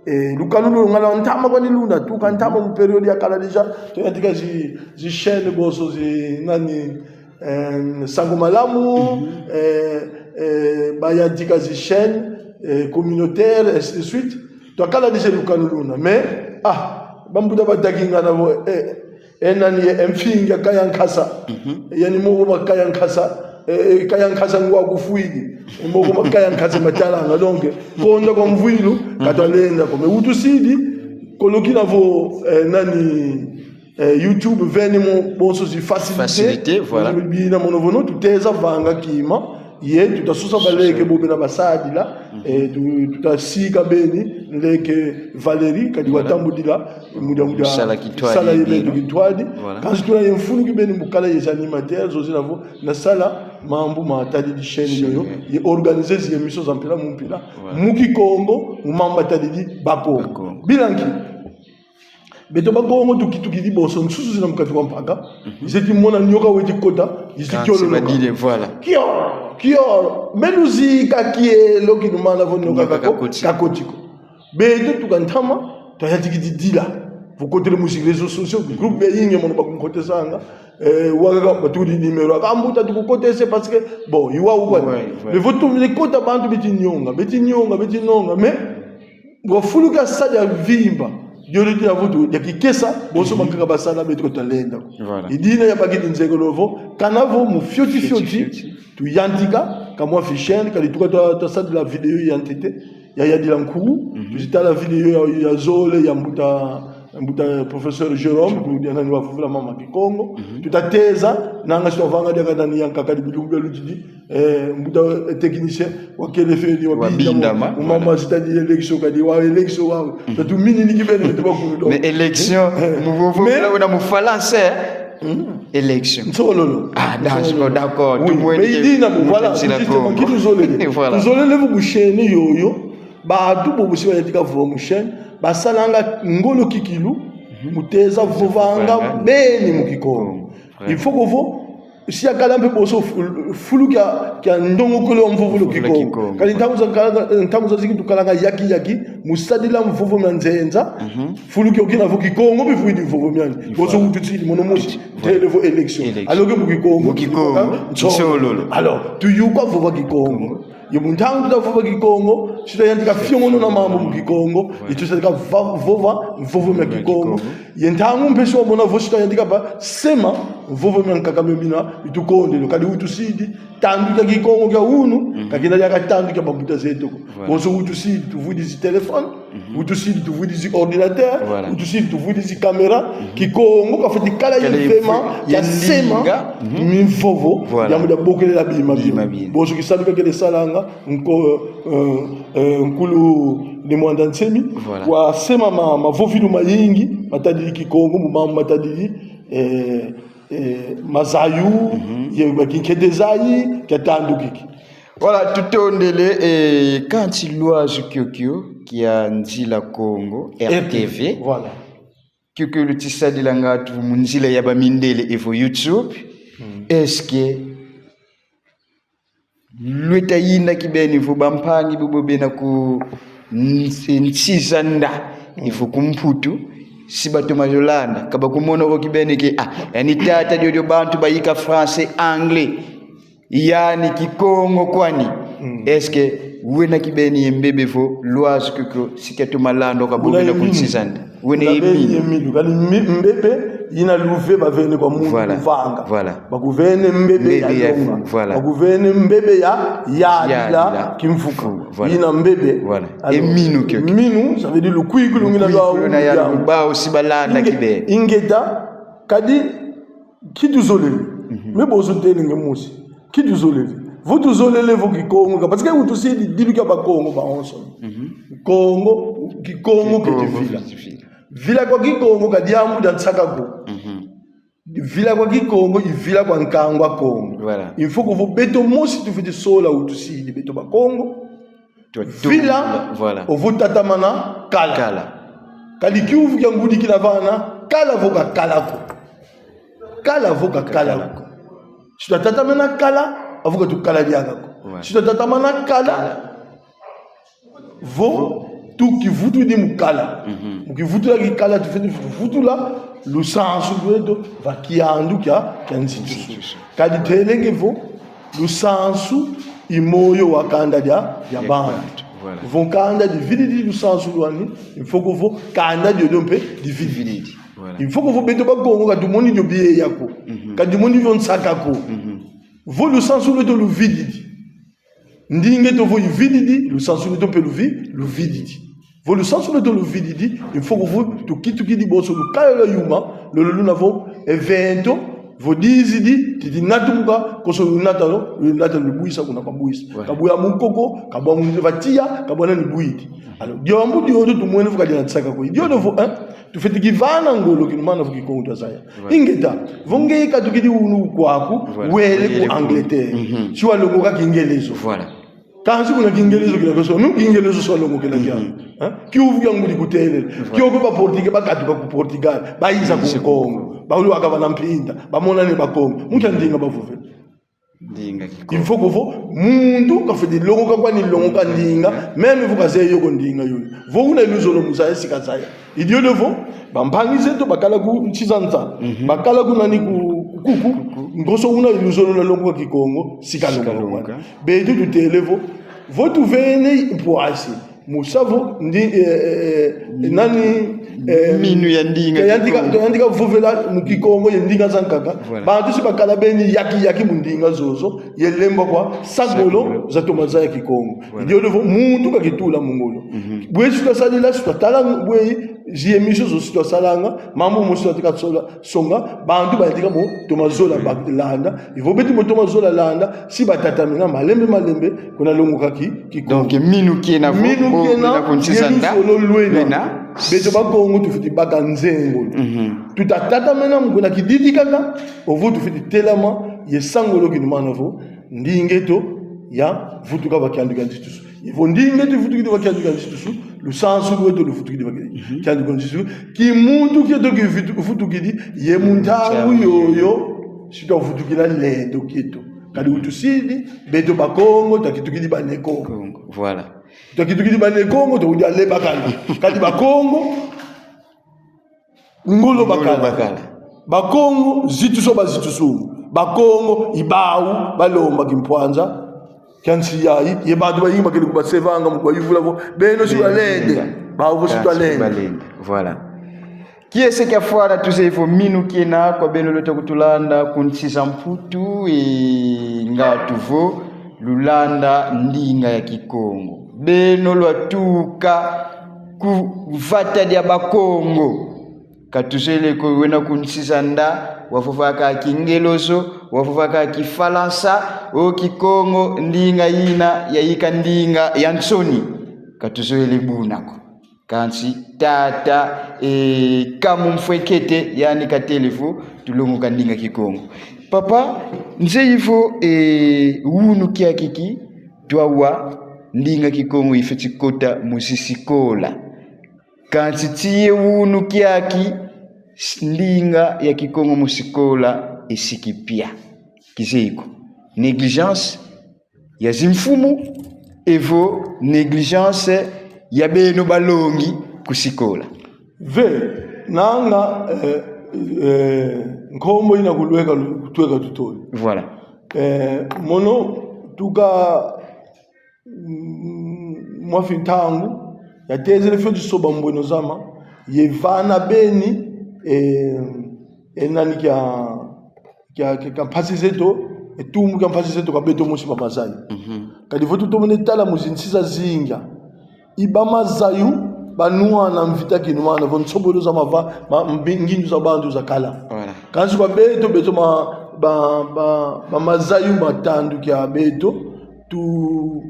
Eh, lukanu luna ngana ntama kwani luna, tuka ntama mu période yakala déjà, tuyantika zi, zi chaîne bonso zi nani, eh, Sango Malamu, mhm, eh, eh, bayantika zi chaîne, eh, communautaire, ainsi de suite. Twakala déjà lukanu luna. Mais, ah, bambuta badakingana vo, eh, e nani, e mfingi a Kaya Nkasa. Mhm. Yani moko ma Kaya Nkasa. E, e, Kaya Nkasa ngwa kufwidi. E moko ma Kaya Nkasa matalanga. Donc, konda kwa mvwilu, mhm, ka twalenda ko. Mais utusidi, kolokina vo, eh, nani, eh, YouTube veni mo bonso zi facilité. Facilité, voilà. Bina mono vo no, tuteza vanga kima. Ye, tutasosa baleke bo bena basadila, mhm, eh, tu-, tutasika beni, nleke Valérie, kadi, voilà, watambudila, mudia, mudia, sala kintwadi, sala ye beto kintwadi. Voilà. Kansi tuna ye mfunu kibeni mu kala ye animateur, zo zina vo, na sala mambu matadidi chaîne yoyo, ye organiser zi émissions za mpila mu mpila, voilà, mu Kikongo, mu mambu matadidi Bakongo. Bakongo. Bila nki? Beto Bakongo tuki-, tukidi bonso nsusu zina mu kati kwa mpaka. Mhm. Zeti mona nyoka weti kota, zeti kiolo loka. Kansi badile, voilà. Kiolo, kiolo. Mbe luzika kielo kinumana vo nyoka, nyoka kako-, kakoti, kakoti ko. Beto tuka ntama, twayantikidi dila. Vo kotele mu zi réseaux sociaux, groupe ya yingi mono bakunkotesanga. Eh, wakaka batudi numéro. Aka mbuta tukukotese parce que, bon, i wau kwa. Ouais, ouais. Mais vo tumine kota bantu beti nyonga, beti nyonga, beti nyonga. Mais, ngo fulu kia sadi ya vimba, dio liti ya vutu, ya kikesa, bonso, mhm, bankaka basala beto talenda. Voilà. I dina yabakidi nzengolo vo, kana vo mu fioti fioti, fioti fioti, tuyantika, ka mwa fichene, kadi tuka twa, twasadila vidéo ya ntete, ya yadila nkuwu, mhm, tuzitala vidéo ya, ya zole, ya mbuta, Mbuta professeur Jérôme, ku dia nani wavovela mambu ma Kikongo. Mhm. Tuta teza, nanga si twavanga diaka nani ya nkaka di bilumbu bia lutidi, eh, mbuta, eh, technicien, wakele feni, wabinda, wabinda ma, ma, voilà, mama zita di élection kadi, wa élection wa. Mhm. Tatu mini ni kibeni, tuba kulu do. Mais élection, eh, mu vovo, mais là, on a mu falanse, eh? Mhm. Élection. Nsololo. Ah, d'accord, nsololo. D'accord. Oui, mais il dit, na, voilà, justement, ki tuzolele. Voilà. Tuzolele vo ku chaîne yoyo, bantu bobo si bayantika vova mu chaîne, basalanga ngolo kikilu, mhm, mu teza vovanga, vovanga beni mu Kikongo. Kikongo. Ouais. Il faut que vo, si yakala mpe bonso fu-, fulu kia, kia ndongokolo ya mvovolo, mvovolo Kikongo. Kikongo. Kadi ntangu zakala, ntangu zazingi tukalanga yaki yaki, mu sadila mvovo mia nzenza, mhm, fulu kio kina vo Kikongo mpe vwidi mvovo miani. Voilà. Bonso utusidi mono mosi, voilà, ntele vo élection. Élection. Alors que mu Kikongo, mu Kikongo, nsololo. Nsololo. Alors, tuyuka vova Kikongo. Kikongo. Ye mu ntangu tuta vova Kikongo, si twayantika fiongonona mambu mu Kikongo, ouais, ye tuta yantika va-, vova mvovo mia Kikongo. Kikongo. Ye ntangu mpe si wamona vo si twayantika ba sema mvovo mia nkaka mio mina, itukondele. Kadi utusidi, tandu kia Kikongo kia unu, mhm, ka kina diaka tandu kia bambuta zeto ko. Voilà. Bonso utusidi, tuvwidi zi téléphone, mhm, utusidi, tuvwidi zi ordinateur, voilà, utusidi, tuvwidi zi caméra, mhm, Kikongo kafwete kala, kala ye vema, ye mfu-, kia sema, ye ndinga, mhm, mimvovo, voilà, ya muda bokelela bima bio. Bima bio. Bonso kisalu kakele salanga, nko-, euh, euh, nkulu Ne Muanda Nsemi, voilà, wasema ma-, mavovilu mayingi matadidi Kikongo, mu mambu matadidi, eh, eh, mazayu, mhm, ye ba kinkete zayi, kia tandu kiki. Voilà, tutondele, eh, kansi lwazu kiokio kia Nzila Kongo, R T V. R T V, voilà. Kiokio luti sadilanga atu mu nzila ya bamindele evo YouTube. Mm. Est-ce que lweta yinda kibeni vo bampangi bobo bena ku nsi-, nsi za nda, mm, evo ku Mputu, si batoma zo landa, ka bakumona ko kibeni que, ah, yani tata diodio bantu bayika français, anglais, yani Kikongo kwani. Mm. Est-ce que wena kibeni ye mbebe vo lwazu kiokio si kiatoma landwa kwa bobo bena ku nsi za nda? Wena ye minu. Wena ye minu. Ye minu. Kadi mi-, mbebe yina luve bavene kwa muntu, voilà, kuvanga. Voilà. Bakuvene mbebe ya, mbebe ya longa, voilà. Bakuvene mbebe ya, ya, ya, yadila, yadila kimvuka. Kimvuka, voilà. Yina mbebe. Voilà. Alors, ye minu kiokio. Minu, ça veut dire lukwikulu ngina lwa, lukwikulu na ya, ya lubao si balanda. Inge-, kibe. Ingeta, kadi ki tuzolele. Mhm. Mais bonso ntele nge mosi. Ki tuzolele. Vo tuzolele vo Kikongo ka, parce que utusidi dilu kia Bakongo bawonso. Mhm. Kongo, Kikongo keti vila. Kikongo keti vila. Vila kwa Kikongo ka diambu dia nsaka ko. Mhm. Vila kwa Kikongo i vila kwa nkangu a Kongo. Voilà. Il faut que vo beto mosi tufwete sola utusidi beto Bakongo. Tutu-, vila, voilà, ovo tatamana kala. Kala. Kadi kiuvu kia ngudi kina vana, kala vo kakala ko. Kala vo kakala ko. Kakala ko. Si twatatamana kala, avo ka tukala diaka ko. Ouais. Si twatatamana kala, kala, vo tukivutudi mu kala. Mhm. Mu kivutula kikala, tufwete vutula lusansu lweto va kiandu kia, kia nzitusu. Nzitusu. Kadi telenge vo lusansu i moyo wa kanda dia, dia, dia bantu. Bantu. Voilà. Vo kanda divididi lusansu lwani, il faut que vo kanda diodio mpe divididi. Divididi. Voilà. Il faut que vo beto Bakongo ka tumoni dio bieya ko. Mhm. Ka tumoni dio nsaka ko. Mhm. Vo lusansu lweto luvididi, ndinga eto vo ivididi, lusansu lweto mpe luvi-, luvididi. Vo lusansu lweto luvididi, il faut que vo tukitukidi bonso lukaya lwa yuma, lolo luna vo evento, vo dizidi, titi natumuka, konso lunata lo, lunata lubwisa kuna kabwisa. Ouais. Kabwa mu nkoko, kabwa mu va tiya, kabwa nani bwidi. Alors, diambu diodio tumwene vo ka dia nsaka ko. Diodio vo, hein? Tufwete kivana ngolo kinumana vo Kikongo twazaya. Voilà. Ingeta, vo nge katukidi unu kwaku, voilà, wele ku Angleterre. Mhm. Si walongoka Kingelezo. Voilà. Kansi kuna Kingelezo kina kweso, nu Kingelezo si walongokela kia. Mhm. Hein? Kiuvu kia ngudi kutele. Voilà. Kiokio ba Portugais bakatuka ku Portugal, bayiza ku Kongo. Bayiza ku Kongo. Balwaka vana mpinda, bamonane Bakongo. Mu nkia ndinga bavovele? Ndinga Kikongo. Il faut que vo muntu kafwete longoka kwani longoka ndinga, même vo kazeye yo ko ndinga yoyo. Vo una ye luzolo mu zaya si kazaya. I diodio vo bampangi zeto bakala ku nsi za nza, mhm, bakala ku nani, ku, ku, ku, ku, konso una ye luzolo lwa longoka Kikongo si kalongoka. Si kalongoka. Beto tutele vo, vo tuvene mpwasi mu sa vo ndi, eh, eh, eh, nani, eh, minu ya ndinga, twayantika, Kikongo, twayantika vovela mu Kikongo ye ndinga zankaka. Voilà. Bantu si bakala beni yaki yaki mu ndinga zozo, ye lemba kwa sa ngolo, sa ngolo, zatoma zaya Kikongo. Voilà. I diodio vo muntu kakitula mu ngolo. Mhm. Bwe si twasadila, si twatala bwe, Zi émission zozo si twasalanga, mambu mosi twatika sola, songa, bantu batika mo toma zola ba-, landa. Evo beto mo toma zola landa, si batatamena, malembe malembe, kuna longoka ki, Kikongo. Donc, minu kiena vo, Minu bo, kiena, bina kunsisa nda. Luzolo lwena. Lwena. Beto Bakongo tufweti baka nzengolo. Mhm. Tuta tatamena mu kuna kididi kaka, ovo tufweti telama, ye sangolo kinumana vo, ndinga eto yavutuka va kiandu kia nzitusu. Evo ndinga eto ivutukidi va kiandu kia nzitusu, lusansu lweto luvutukidi va ki-, Mhm. kiandu kia nzitusu. Kimuntu kieto kivutu-, vutukidi, ye mu ntangu Ntangu yoyo, si twavutukila lendo kieto. Kadi utusidi, beto Bakongo, twakitukidi ba Ne Kongo. Kongo, voilà. Twakitukidi ba Ne Kongo, twakudia lebakala. Kadi Bakongo, ngolo Ngolo bakala. bakala. Bakongo, zitusu ba zitusu. Bakongo, i bawu balomba kimpwanza kia nsi yayi, ye bantu bayingi bakele kubasevanga mu kubayuvula vo, beno si Beno balende, balende. Bau vo si Kansi balende. balende. Voilà. Kiese kiafwana tuzeye vo minu kiena kwa beno lweta kutulanda ku nsi za Mputu, e ngatu vo lulanda ndinga ya Kikongo. Beno lwatuka ku vata dia Bakongo. Ka tuzolele ko wena ku nsi za nda, wavovaka Kingelozo, wavovaka Kifalansa, o Kikongo, ndinga yina yayika ndinga ya nsoni. Ka tuzolele buna ko. Kansi tata, e, Kamu Mfwenkete, yandi katele vo tulongoka ndinga Kikongo. Papa, nzeyi vo, e, wunu kiaki ki, twawa ndinga Kikongo ifweti kota mu zisikola. Kansi tii ye wunu kiaki, s-, ndinga ya Kikongo mu sikola esi kipia. Kizeyi ko. Négligence ya zimfumu, evo négligence ya beno balongi ku sikola. Ve, nanga, eh, eh, nkombo yina kulweka lu-, kutweka tutoli. Voilà. Eh, mono tuka, mm, mwa fintangu, yatezele fioti soba mbweno zama, ye vana beni, eh, e nani kia, kia, kia, kia mpasi zeto, e tumbu kia mpasi zeto kwa beto mosi ba mazayu. Mhm. Kadi vo tutomene tala mu zinsi zazingi, i ba mazayu banwana mvita kinumana vo nsobolo za mava-, ma-, mbi-, ngindu za bantu zakala. Voilà. Kansi kwa beto, beto ma-, ba, ba, ba mazayu ma tandu kia beto, tu,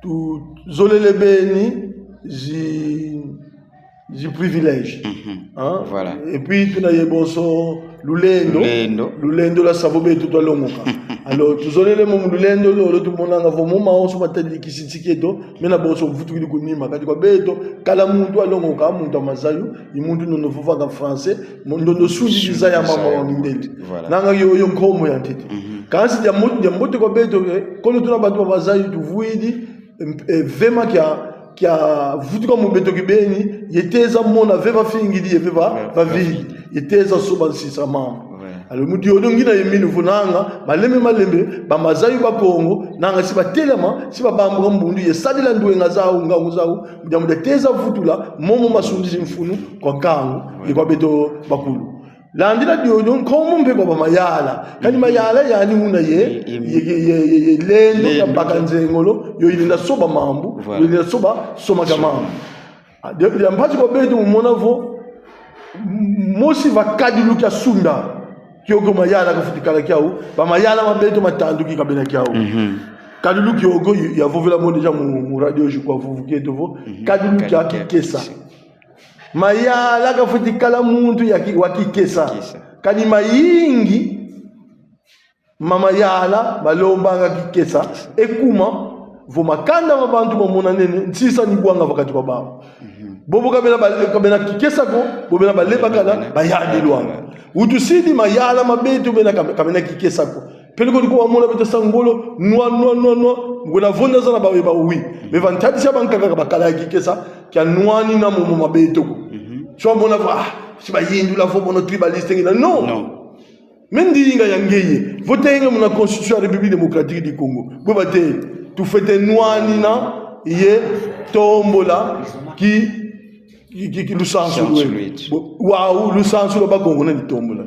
tuzolele beni zi, zi privilège. Mhm. Hein? Voilà. Et puis, tuna ye bonso lulendo. Lulendo. Lulendo lwa sa vo beto twalongoka. Alors, tuzolele mu lulendo lolo, tumonanga vo mo mawonso matadidi kisi nsi kieto, mena bonso vutukidi ku nima. Kadi kwa beto, kala muntu alongoka, muntu a mazayu, i muntu ndondo vovanga français, mu-, ndondo sundidi zaya mama wa mindele. Voilà. Nanga yoyo nkombo ya ntete. Mhm. Kansi dia mo-, dia mbote kwa beto, eh, kono tuna bantu ba mazayu tuvwidi, em-, eh, vema kia, kia vutuka mu beto kibeni, ye teza mona ve vafingidi, ye ve va-, Ouais, vavidi, ye teza soba nsisa mama. Ouais. Alors, mu diodio ngina ye minu vo nanga, malembe malembe, ba mazayu ba Kongo, nanga si batelama, si babambuka mbundu, ye sadila ndwenga zau, ngangu zau, mu diambu dia teza vutula, momo masundidi mfunu kwa nkangu, ye kwa beto bakulu. Landila diodio, nkombo mpe kwa ba mayala. Kani mayala yani una ye, ye, ye, ye, ye, ye lendo ya baka nzengolo, yo ilenda soba mambu, yo ilenda soba soma kia mambu. Ah, dia, dia mpasi kwa beto mu mona vo, m-, mosi va kadilu kia sunda, kiokio mayala kafweti kala kiau, ba mayala ma beto ma tandu ki kabena kiau. Mhm. Kadilu kiokio, ya vovela mo déjà mu, mu radio ju kwa vuvu kieto vo, kadilu kia kikesa. Mayala kafweti kala muntu ya ki-, wa kikesa. Kikesa. Kani mayingi ma mayala malombanga kikesa. Kikesa. E kuma, vo makanda ma bantu mamonanene, nsisa ni bwanga va kati kwa bau. Mhm. Bobo kabena ba-, kabena kikesa ko, bo bena balebakala, bayadilwanga. Utusidi mayala ma beto bena kam-, kabena kikesa ko. Peleko ni ko wamona beto sa ngolo, nwa, nwa, nwa, nwa. Ngwela vonda zana bawe ba oui. Mais va ntadisi ya bankaka ka bakala ya kikesa, kia nwanina momo ma beto ko. Mhm. Si wamona vo, ah, si bayindula vo mono tribaliste ngina. Non. Non. Mais ndinga ya ngeye. Vo tenge muna Constitution ya République Démocratique du Congo. Bwe batele, tufwete nwanina ye tombola ki Ki, ki, ki lusansu lweto. Lusansu lweto. Bo-, wau, lusansu lwa Bakongo nani tombola?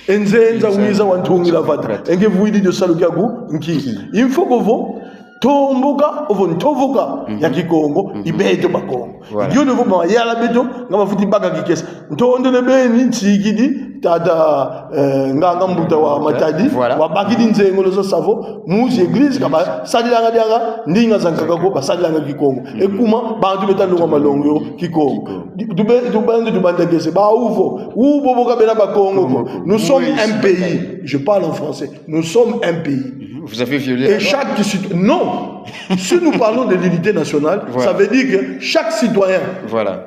E nzenza wiza wantungila vata. Lusansu lweto. E nge vwidi dio salu kiaku nki? Nki? Il faut que vo, Ntomboka, ovo ntovoka ya Kikongo, i beto Bakongo. Voilà. Dio devo mayala beto, nga bafweti baka kikesa. Ntondele beni, nsikidi, tata, eh, nganga mbuta wa Matadi, voilà, wabakidi nzengolo za savo, muzi église, ka basadilanga diaka ndinga za nkaka ko, basadilanga Kikongo. E kuma, bantu beta longa malongi yo Kikongo. Kikongo. Di-, tube-, tubandi, tubanda kese, ba uvo, u bobo ka bena Bakongo ko. Kongo ko. Nous sommes un pays. Je parle en français. Nous sommes un pays. Vous avez violé la loi. Et chaque citoyen, non. Si nous parlons de l'unité nationale, voilà, ça veut dire que chaque citoyen, voilà,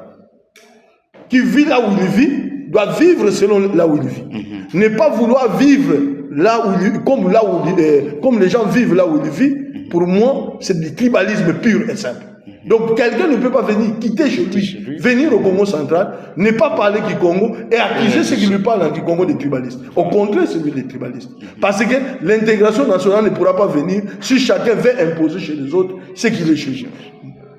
qui vit là où il vit doit vivre selon là où il vit. Ne pas vouloir vivre là où il, comme là où il, euh, comme les gens vivent là où il vit, pour moi, c'est du tribalisme pur et simple. Donc, quelqu'un ne peut pas venir, quitter chez lui, quitter chez lui, venir au Kongo Central, ne pas parler kikongo et accuser ceux qui lui parlent en kikongo de tribalistes. Au contraire, c'est lui le tribaliste. Parce que l'intégration nationale ne pourra pas venir si chacun veut imposer chez les autres ce qu'il est chez eux.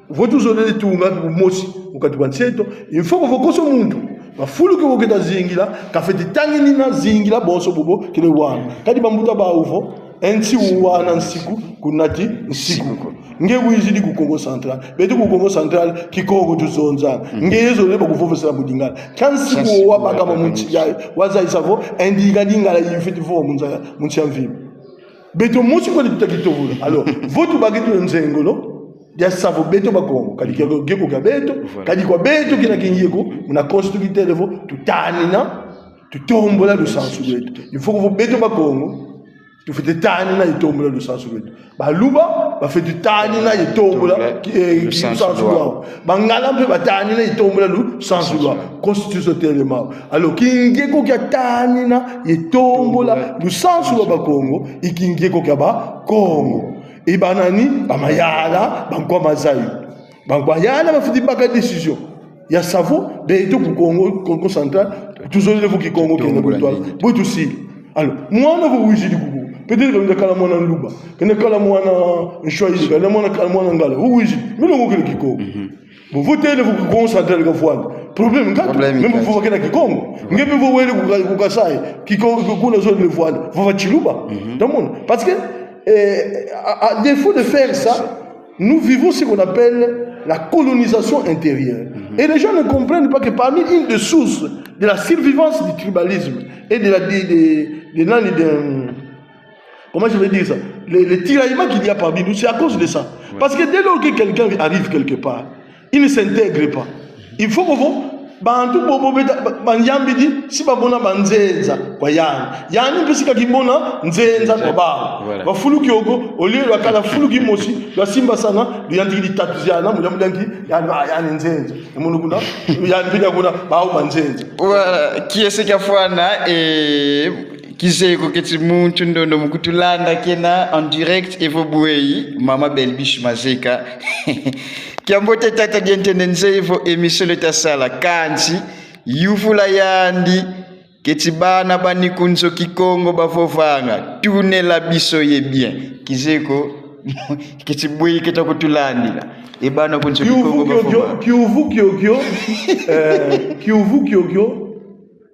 Vo tuzolele tunga mosi mu kati kwa nsi eto, il faut que vo konso muntu, mafulu ke wo keta zingila, kafweti tanginina zingila bonso bobo kele wana. Kadi bambuta ba uvo, e nsi uwana nsiku, kunati nsiku. Nge wizidi ku Kongo Central. Beto ku Kongo Central, Kikongo tuzonza. Nge zolele bakuvovesela mu Lingala. Kansi ku wabaka mu nsi ya, wazayisa vo, e ndinga Lingala yifweti vova mu nza, mu nsi ya mvimba. Beto mosi kwandi tuta kitovula. Alors, vo tubaki tuna nzengolo dia savo beto Bakongo, kadi kia nge ko kia beto, voilà, kadi kwa beto kina kinge ko, muna konso tukitele vo, tutanina, tutombula lusansu lweto. Il faut que vo beto Bakongo, tufwete tanina ye tombula lusansu lweto. Baluba, bafwete tanina ye tombula, tombula ki-, eh, ki-, lusansu lwau. Bangala mpe batanina ye tombula lusansu lwau. Constitution telema. Alors, kinge ko kia tanina ye tombula lusansu lwa Bakongo, i kinge ko kia Bakongo. I banani, bamayala, bankwa mazayu. Bankwa mayala bafweti baka décision ya savo, beto ku Kongo, Kongo Central, tuzolele vo Kikongo kena kutwala. Bo tusidi. Alors, mwana vo wizidi kuku. Peut-être kenda kala mwana Luba, kenda kala mwana Swahili, kenda mwana, kala mwana Ngala. Vo wizidi, me longokele Kikongo. Bon, vo tele vo Kongo Central kavwanda. Problème nkatu, problème nkatu. Même vo vova kena Kikongo. Nge mpe vo wele ku Ka-, ku Kasaï, Kikongo, kuna zolele vwanda. Vova Tshiluba. Tamona. Parce que, euh, à, à défaut de faire ça, nous vivons ce qu'on appelle la colonisation intérieure. Et les gens ne comprennent pas que parmi une des sources de la survivance du tribalisme et de la, de, de, de, de, de, comment je vais dire ça, les, les tiraillements qu'il y a parmi nous, c'est à cause de ça. Parce que dès lors que quelqu'un arrive quelque part, il ne s'intègre pas. Il faut que vo, bantu bobo beta, ba-, banyambidi, si bamona banzenza kwa yani. Yani mpe si kakimona nzenza kwa bawu. Voilà. Bafulu kiokio, au lieu lwakala fulu kimosi, lwasimbasana, luyantikidi tatuziana, mu diambu dia nki, yani ba, yani nzenza. E mono kuna, yani mpe kuna, bawu banzenza. Voilà, kiese kiafwana, eh, kizeye ko keti muntu ndondo mu kutulanda kena en direct evo bweyi, Mama Belbiche Mazeka. Kiambote tata, dia ntende nzeye vo émission leta sala, kansi yuvula yandi, keti bana ba ni ku nzo Kikongo bavovanga, tunela biso ye bien. Kizeye ko, keti bweyi keta kutulandila. E bana ku nzo Kikongo bavovanga. Kiuvu kiokio, kiuvu kiokio, eh, kiuvu kiokio,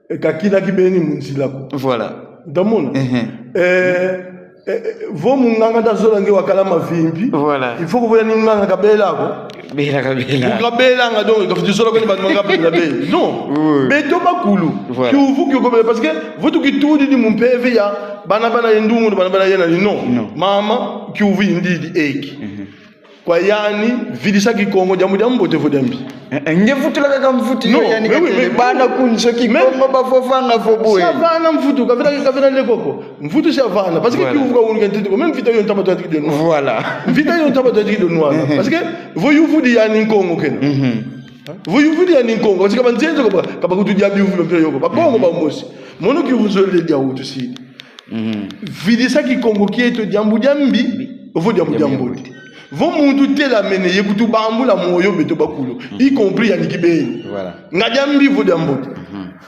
eh, ka kina kibeni mu nzila ko. Voilà. Uta mona? Eh, eh, eh, vo munganga ta zola nge wakala mavimpi. Voilà. Il faut que vo yani nganga kabela ko. Bela kabela. Vo kabelanga donc, kafweti zola ko ni bantu manga bela be. Non. Oui. Beto bakulu. Voilà. Kiuvu kiokio bela, parce que vo tukitudidi mu mpeve ya bana bana ye ndungu, bana bana ye nani, non. Non. Mama, kiuvu yindidi eki. Kwa yani, vidisa Kikongo, diambu dia mbote vo dia mbi? Eh, eh, nge vutula kaka mvutu yo, yani katele. Non, mais oui, mais bana ku nzo Kikongo bavovanga vo bwe. Si avana mvutu, kavena, kavena lekoko. Mvutu si avana. Parce que kiuvu ka unu kentete ko. Même mvita yo ntama twatiki de nwa. Voilà. Mvita yo ntama twatiki de nwa. Parce que vo yuvudi yani Nkongo kena. Vo yuvudi yani Nkongo. Parce que banzenza ko ba, ka bakutudia biuvu mpila yo ko. Bakongo bamosi. Mono kiuvu zolele dia utusidi. Vidisa Kikongo kieto, diambu dia mbi, ovo diambu dia mbote. Vo muntu telamene ye kutubambula moyo beto bakulu, y compris yani kibeni. Voilà. Nga dia mbi ovo dia mbote.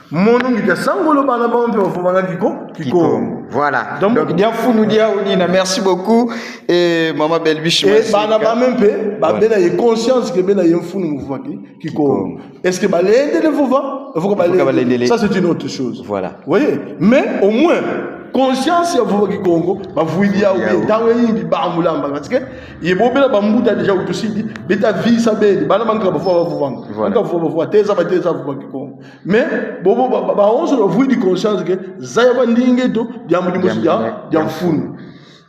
Mono ngidia sangolo bana bampe bavovanga Kiko-, Kikongo. Voilà. Donc, donc, dia mfunu diau dina. Merci beaucoup. Et Mama Belbiche Mazeka. Bana bampe, ba bena ye conscience que bena ye mfunu mu vova Ki-, Kikongo. Est-ce que balendele vova? Il faut que balendele. Ça, c'est une autre chose. Voilà. Vous voyez? Mais au moins, Conscience ya vova Kikongo, bavwidi yau. Yau. Ntangu yayimbi bambula mba, parce que ye bo bena bambuta déjà utusidi, beta visa beni, bana bankaka bavova bavovanga. Voilà. Bankaka bavova bavova, teza bateza vova Kikongo. Mais bobo ba, ba, bawonso bavwidi conscience que zaya ba ndinga eto, diambu dimosi dia, diambu dia, dia mfunu.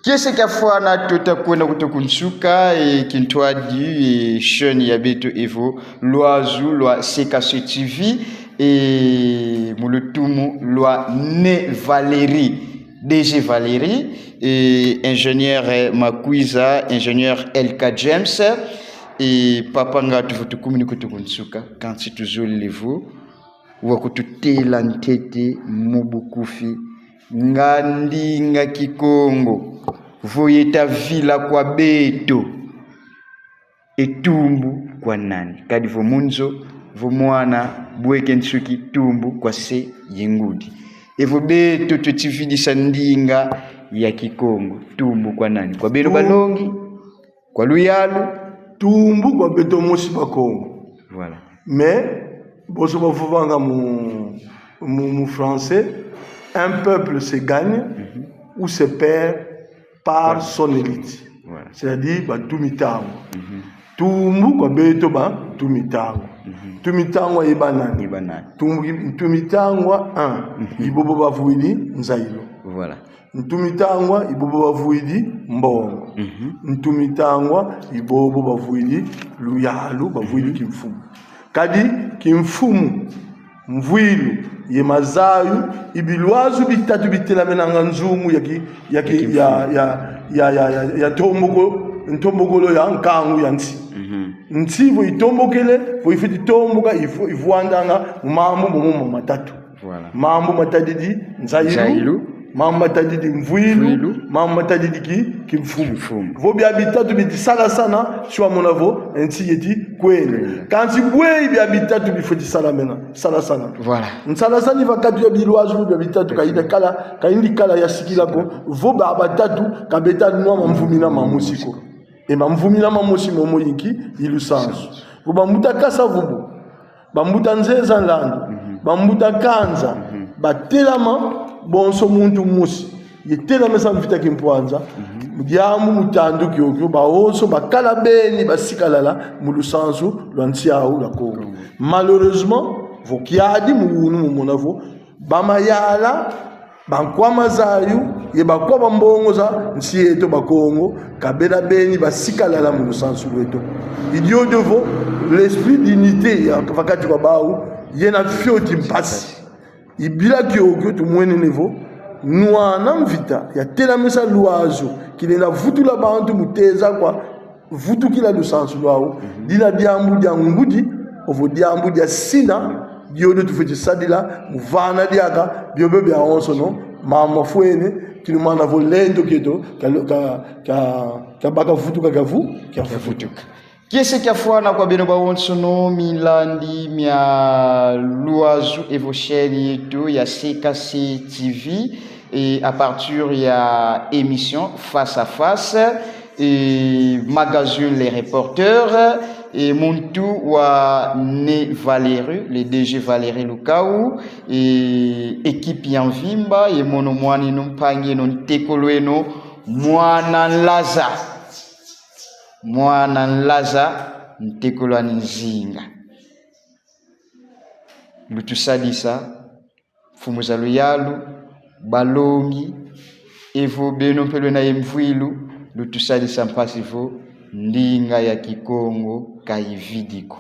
Kiese kiafwana, tuta kwenda kutu ku nsuka, e kintwadi, e chaîne ya beto evo lwazu lwa C K C T V, e mu lutumu lwa Ne Valérie, D G Valérie, e ingénieur, eh, Makwiza, ingénieur L K James, e papa, nga tuvo tukumini kutu ku nsuka, kansi tuzolele vo wakututela ntete mu bukufi, nga ndinga Kikongo vo yeta vila kwa beto, e tumbu kwa nani? Kadi vo mu nzo, vo mwana bweke nsuki, tumbu kwa se ye ngudi. Evo beto tweti vidisa ndinga ya Kikongo, tumbu kwa nani? Kwa beno balongi? Kwa luyalu? Tumbu kwa beto mosi Bakongo. Voilà. Mais bonso bavovanga mu, mu, mu français, un peuple se gagne ou se perd par son élite. Voilà. C'est-à-dire bantu mitangwa. Tumbu kwa beto bantu mitangwa. Ntu mitangwa ye banani? Ye banani? Tumbu, ntu mitangwa un, i bobo bavwidi nzayilu. Voilà. Ntu mitangwa i bobo bavwidi mbongo. Ntu mitangwa i bobo bavwidi luyalu, bavwidi kimfumu. Kadi kimfumu, mvwilu ye mazayu i bilwazu bitatu bitelamenanga nzungu ya ki, ya ki, ya, ya, ya, ya, ya, ya ntomboko-, ntombokolo ya nkangu ya nsi. Nsi vo itombokele, vo ifweti tomboka, ifo-, ivwandanga mu mambu momo matatu. Voilà. Mambu matadidi nzayilu, nzayilu, mambu matadidi mvwilu, mvwilu, mambu matadidi ki, kimfumu. Kimfumu. Vo bia bitatu biti salasana, si wamona vo nsi yeti kwenda. Kwenda. Kansi bweyi bia bitatu bifweti salamena, salasana? Voilà. Nsalasani va kati ya bilwazu bia bitatu kayina kala, kayindi kala ya sikila ko, vo ba batatu ka beta nwa mamvumina mamosi ko. E mamvumina mamosi momo i nki? I lusansu. Vo bambuta Kasa-Vubu, bambuta Nzeza Nlandu, bambuta Kanza, batelama bonso muntu mosi, ye telamesa mvita kimpwanza, mu diambu mu tandu kiokio, bawonso bakala beni basikalala mu lusansu lwa nsi au lwa Kongo. Malheureusement, vo kiadi mu wunu mu mona vo bamayala, bankwa mazayu ye bankwa bambongo za nsi yeto Bakongo, ka bena beni basikalala mu lusansu lweto. I diodio vo l'esprit d'unité ya va kati kwa bau yena fioti mpasi. I bila kiokio tumwenene vo nwana mvita ya telamesa lwazu kilenda vutula bantu mu teza kwa vutukila lusansu lwau, dina diambu dia ngudi, ovo diambu dia sina, diodio tufweti sadila mu vana diaka biobio biawonsono, mama fwene, kinumana vo lendo kieto kia, kia, kia, kia baka vutuka, kia vu-, kia vutuka. Kiese kiafwana kwa beno bawonsono, milandi mia lwazu evo chaîne yeto ya C K C T V, et à partir ya émission Face à Face, et magazine Les Reporters, et muntu wa Ne Valérie, le D G Valérie Lukau, et équipe ya mvimba, ye mono mwan'eno, mpangi eno, ntekolo eno, Mwana Nlaza. Mwana Nlaza, ntekolo ani Nzinga. Lutusadisa, mfumu za luyalu, balongi, evo beno mpe lwena ye mvwilu, lutusadisa mpasi vo ndinga ya Kikongo ka ividi ko.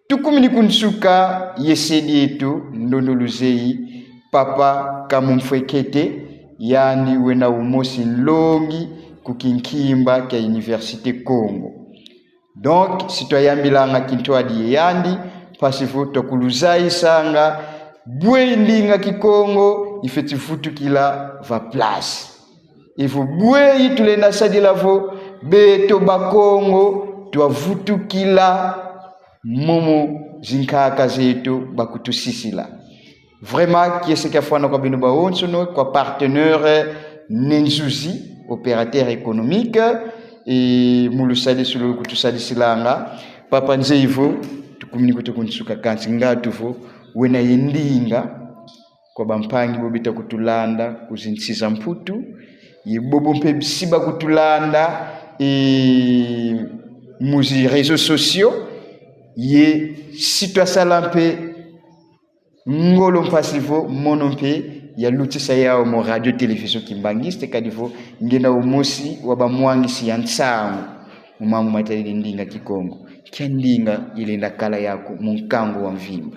Tukumini ku nsuka, ye se dieto, ndondo luzeyi, Papa Kamumfwekete, yandi wena umosi nlongi ku kinkimba kia Université Kongo. Donc, si twayambilanga kintwadi ye yandi, mpasi vo twakuluzayisanga bwe ndinga Kikongo ifweti vutukila va place. Evo bweyi tulenda sadila vo beto Bakongo twavutukila momo zinkaka zeto bakutusisila. Vraiment, kiese kiafwana kwa beno bawonsono, kwa partenaire Ne Nzuzi, opérateur économique, et mu lusadisu lo kutusadisilanga. Papa, nzeyi vo tukumini kutu ku nsuka, kansi nga tuvo wena ye ndinga kwa bampangi bobo beta kutulanda ku zinsi za Mputu, ye bobo mpe si bakutulanda, e, mu zi réseaux sociaux, ye si twasala mpe ngolo mpasi vo mono mpe yalutisa yawu mu Radio Télévision Kimbanguiste, kadi vo ngienda umosi wa bamwangisi ya nsangu mu mambu matadidi ndinga Kikongo. Nkia ndinga ilenda kala yaku mu nkangu wa mvimba?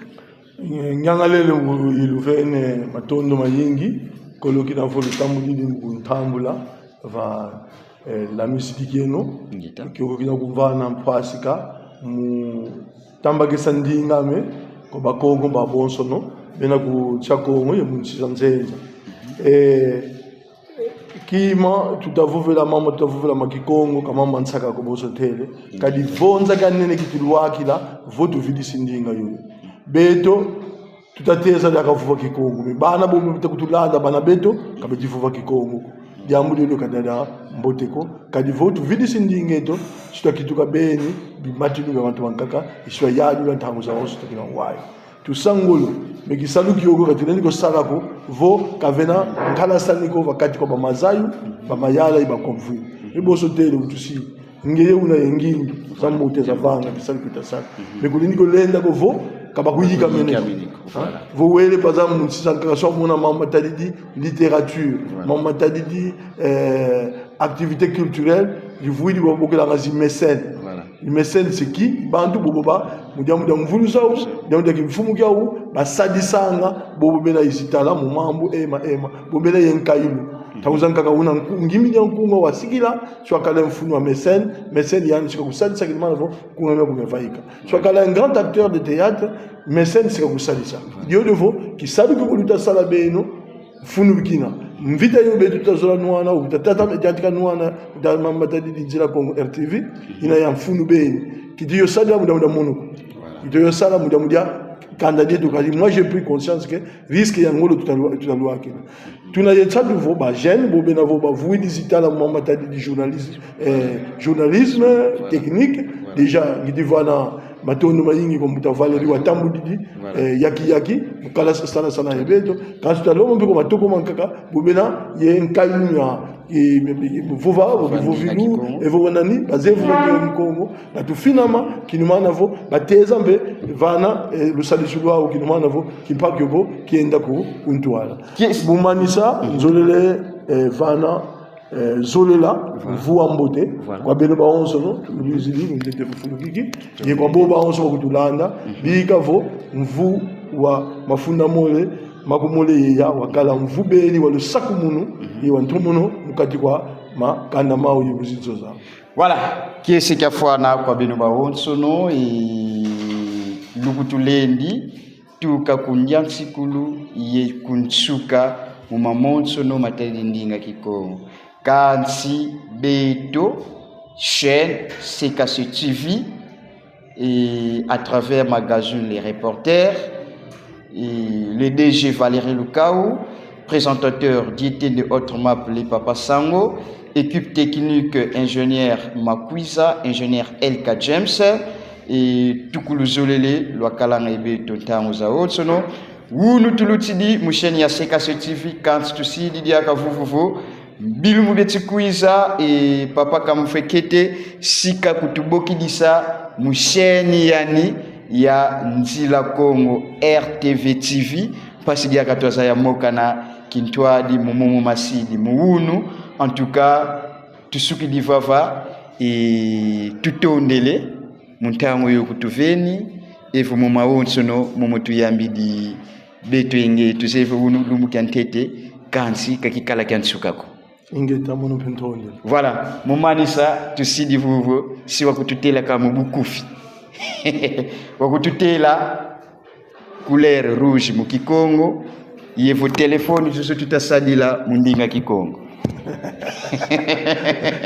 Ngiangalele, iluvene matondo mayingi, kolo kina vo lutambudidi mu kuntambula va, eh, lamisidi kieno. Ngeta. Kiokio kina kumvana mpasi ka mu tambakisa ndinga ame kwa Bakongo babonsono bena ku nsi a Kongo ye mu nsi za nzenza. Eh, kima tuta vovela mama, tuta vovela ma Kikongo, ka mama nsaka ko, bonso ntele. Kadi vonza kanene kitulwakila vo tuvidisi ndinga yoyo. Beto tuta teza diaka vova Kikongo. Mais bana bobo beta kutulanda, bana beto, ka beti vova Kikongo ko. Diambu diodio ka dia diambote ko. Kadi vo tuvidisi ndinga eto, si twakituka beni bimatinu bia bantu bankaka, i si twayadula ntangu zawonso, twakina ngwayi. Tusa ngolo, mais kisalu kiokio ka tulendi ko sala ko vo ka vena nkalasani ko va kati kwa bamazayu, bamayala ye ba convoi. Mais bonso ntele utusi. Ngeye una ye ngindu za mbote za vanga, kisalu kita sala. Mais kulendi ko lenda ko vo ka bakuyika mene ko. Kuyika mene ko, voilà. Vo wele, par exemple, mu nsi zankaka, si wamona mambu matadidi littérature, voilà, mambu matadidi, eh, activité culturelle, livwidi babokelanga zi mécènes. Voilà. Zi mécènes c'est qui? Bantu bobo ba, mu diambu dia mvuluza wu, mu diambu dia kimfumu kiawu, basadisanga bobo bena ye zi tala mu mambu ema ema, bobo bena ye nkayilu. Ntangu zankaka una nku-, ngimi dia nkunga wasikila, si wakala mfunu wa mécène, mécène yandi si kakusadisa, kinumana vo nkunga mia kume vaika. Si wakala un grand acteur de théâtre, mécène si kakusadisa. Diodio vo, kisalu kiokio luta sala beno, mfunu kina. Mvita yo beto tuta zola nwana, uta tata me tiatika nwana, uta mambu matadidi Nzila Kongo R T V, ina ya mfunu beni. Kiti yo sala mu diambu dia mono ko. Voilà. Kiti yo sala mu diambu dia kanda dieto, kadi moi j'ai pris conscience que risque ya ngolo tuta lwa-, tuta lwakila. Tuna ye nsatu vo ba jeunes, bobo bena vo bavwidi zi tala mu mambu matadidi journalisme, eh, journalisme, voilà, technique. Voilà. Déjà, ngidi vana matondo mayingi kwa mbuta Valérie watambudidi, voilà, eh, yaki yaki, mu kala sa-, sana sana ye beto. Kansi tuta lomba mpe kwa matoko mankaka, bobo bena ye nkayilu ya, eh, me-, me-, me-, vova, vova ndinga vovilu, Kikongo, evo wanani, bazevu ya Kikongo, batufinama, kinumana vo bateza mpe vana, eh, lusadisu lwawu, kinumana vo kimpaka kiokio kienda ku, ku ntwala. Yes. Mu manisa, nzolele, eh, vana, eh, zolela, voilà, mvu wa mbote, voilà, kwa beno bawonsono, tulwizidi, mu ntete fufulukiki, ye kwa bobo bawonso bakutulanda, mhm, bika vo mvu wa mafunda mole, makumole ye ya, wakala mvu beni wa lusakumunu, mhm, ye wa ntomono, mu kati kwa makanda mawu ye mu zinzo zawu. Voilà, kiese kiafwana kwa beno bawonsono, e lukutulendi, tuka ku ndia nsikulu ye ku nsuka mu mamonsono matadidi ndinga Kikongo. Kansi beto, chaîne C K C T V, et à travers magazine Les Reporters, et le D G Valérie Lukau, présentateur Dietende, autrement appelé Papa Sango, équipe technique ingénieur Makwiza, ingénieur L K James, e tukuluzolele lwakalanga ye beto ntangu zawonsono. Wunu tulutidi mu chaîne ya C K C T V, kansi tusidi diaka vuvu vo bilumbu bieti kwiza, e Papa Kamfekete si kakutubokidisa mu chaîne yandi ya Nzila Kongo, R T V T V, mpasi diaka twazaya mokana kintwadi mu momo masidi mu wunu. En tout cas, tusukidi vava, e tutondele mu ntangu yo kutuveni, evo mu mawonsono momo tuyambidi beto. Inga, tuzeye vo wunu lumbu kia ntete, kansi ka kikala kia nsuka ko. Ingeta, mono mpe ntondele. Voilà, mu manisa, tusidi vuvu vo si wakututela ka mu bukufi. Wakututela couleur rouge mu Kikongo, ye vo téléphone zozo tuta sadila mu ndinga Kikongo.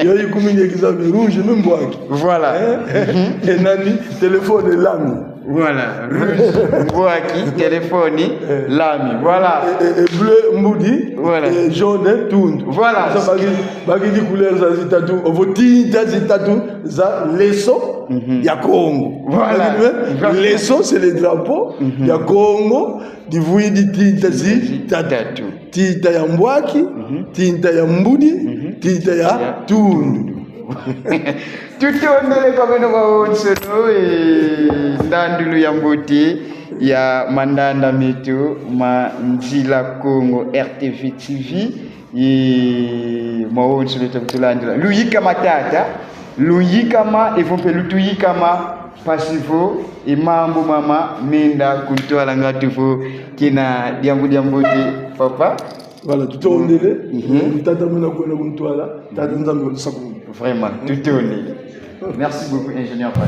Yo ikumini examen rouge, même bwaki. Voilà. Hein? Mhm. E nani? Téléphone lami. Voilà, rouge, mbwaki, téléphone, lami. Voilà. Et, et bleu, mbudi. Voilà. Et jaune, tundu. Voilà. Ça, baki, baki di couleur za zitatu, ovo tinta zitatu za leso ya Kongo. Voilà. Baki di, leso, c'est le drapeau ya Kongo, divwidi tinta zitatu. Tinta ya mbwaki, tinta ya mbudi, tinta ya tundu. Tutondele kwa beno bawonsono, e, ndandulu ya mbote ya mandanda meto ma Nzila Kongo, R T V T V, e, mawonsono beto kutulandila. Luyikama tata, luyikama, evo mpe lutuyikama, mpasi vo e mambu mama menda kuntwala, ngatu vo kena diambu dia mbote, papa. Voilà, tutondele. Tata mena kwenda kuntwala, Tata Nzambi wa lusakumunu. Vraiment, tutondele. Merci beaucoup, ingénieur Pala.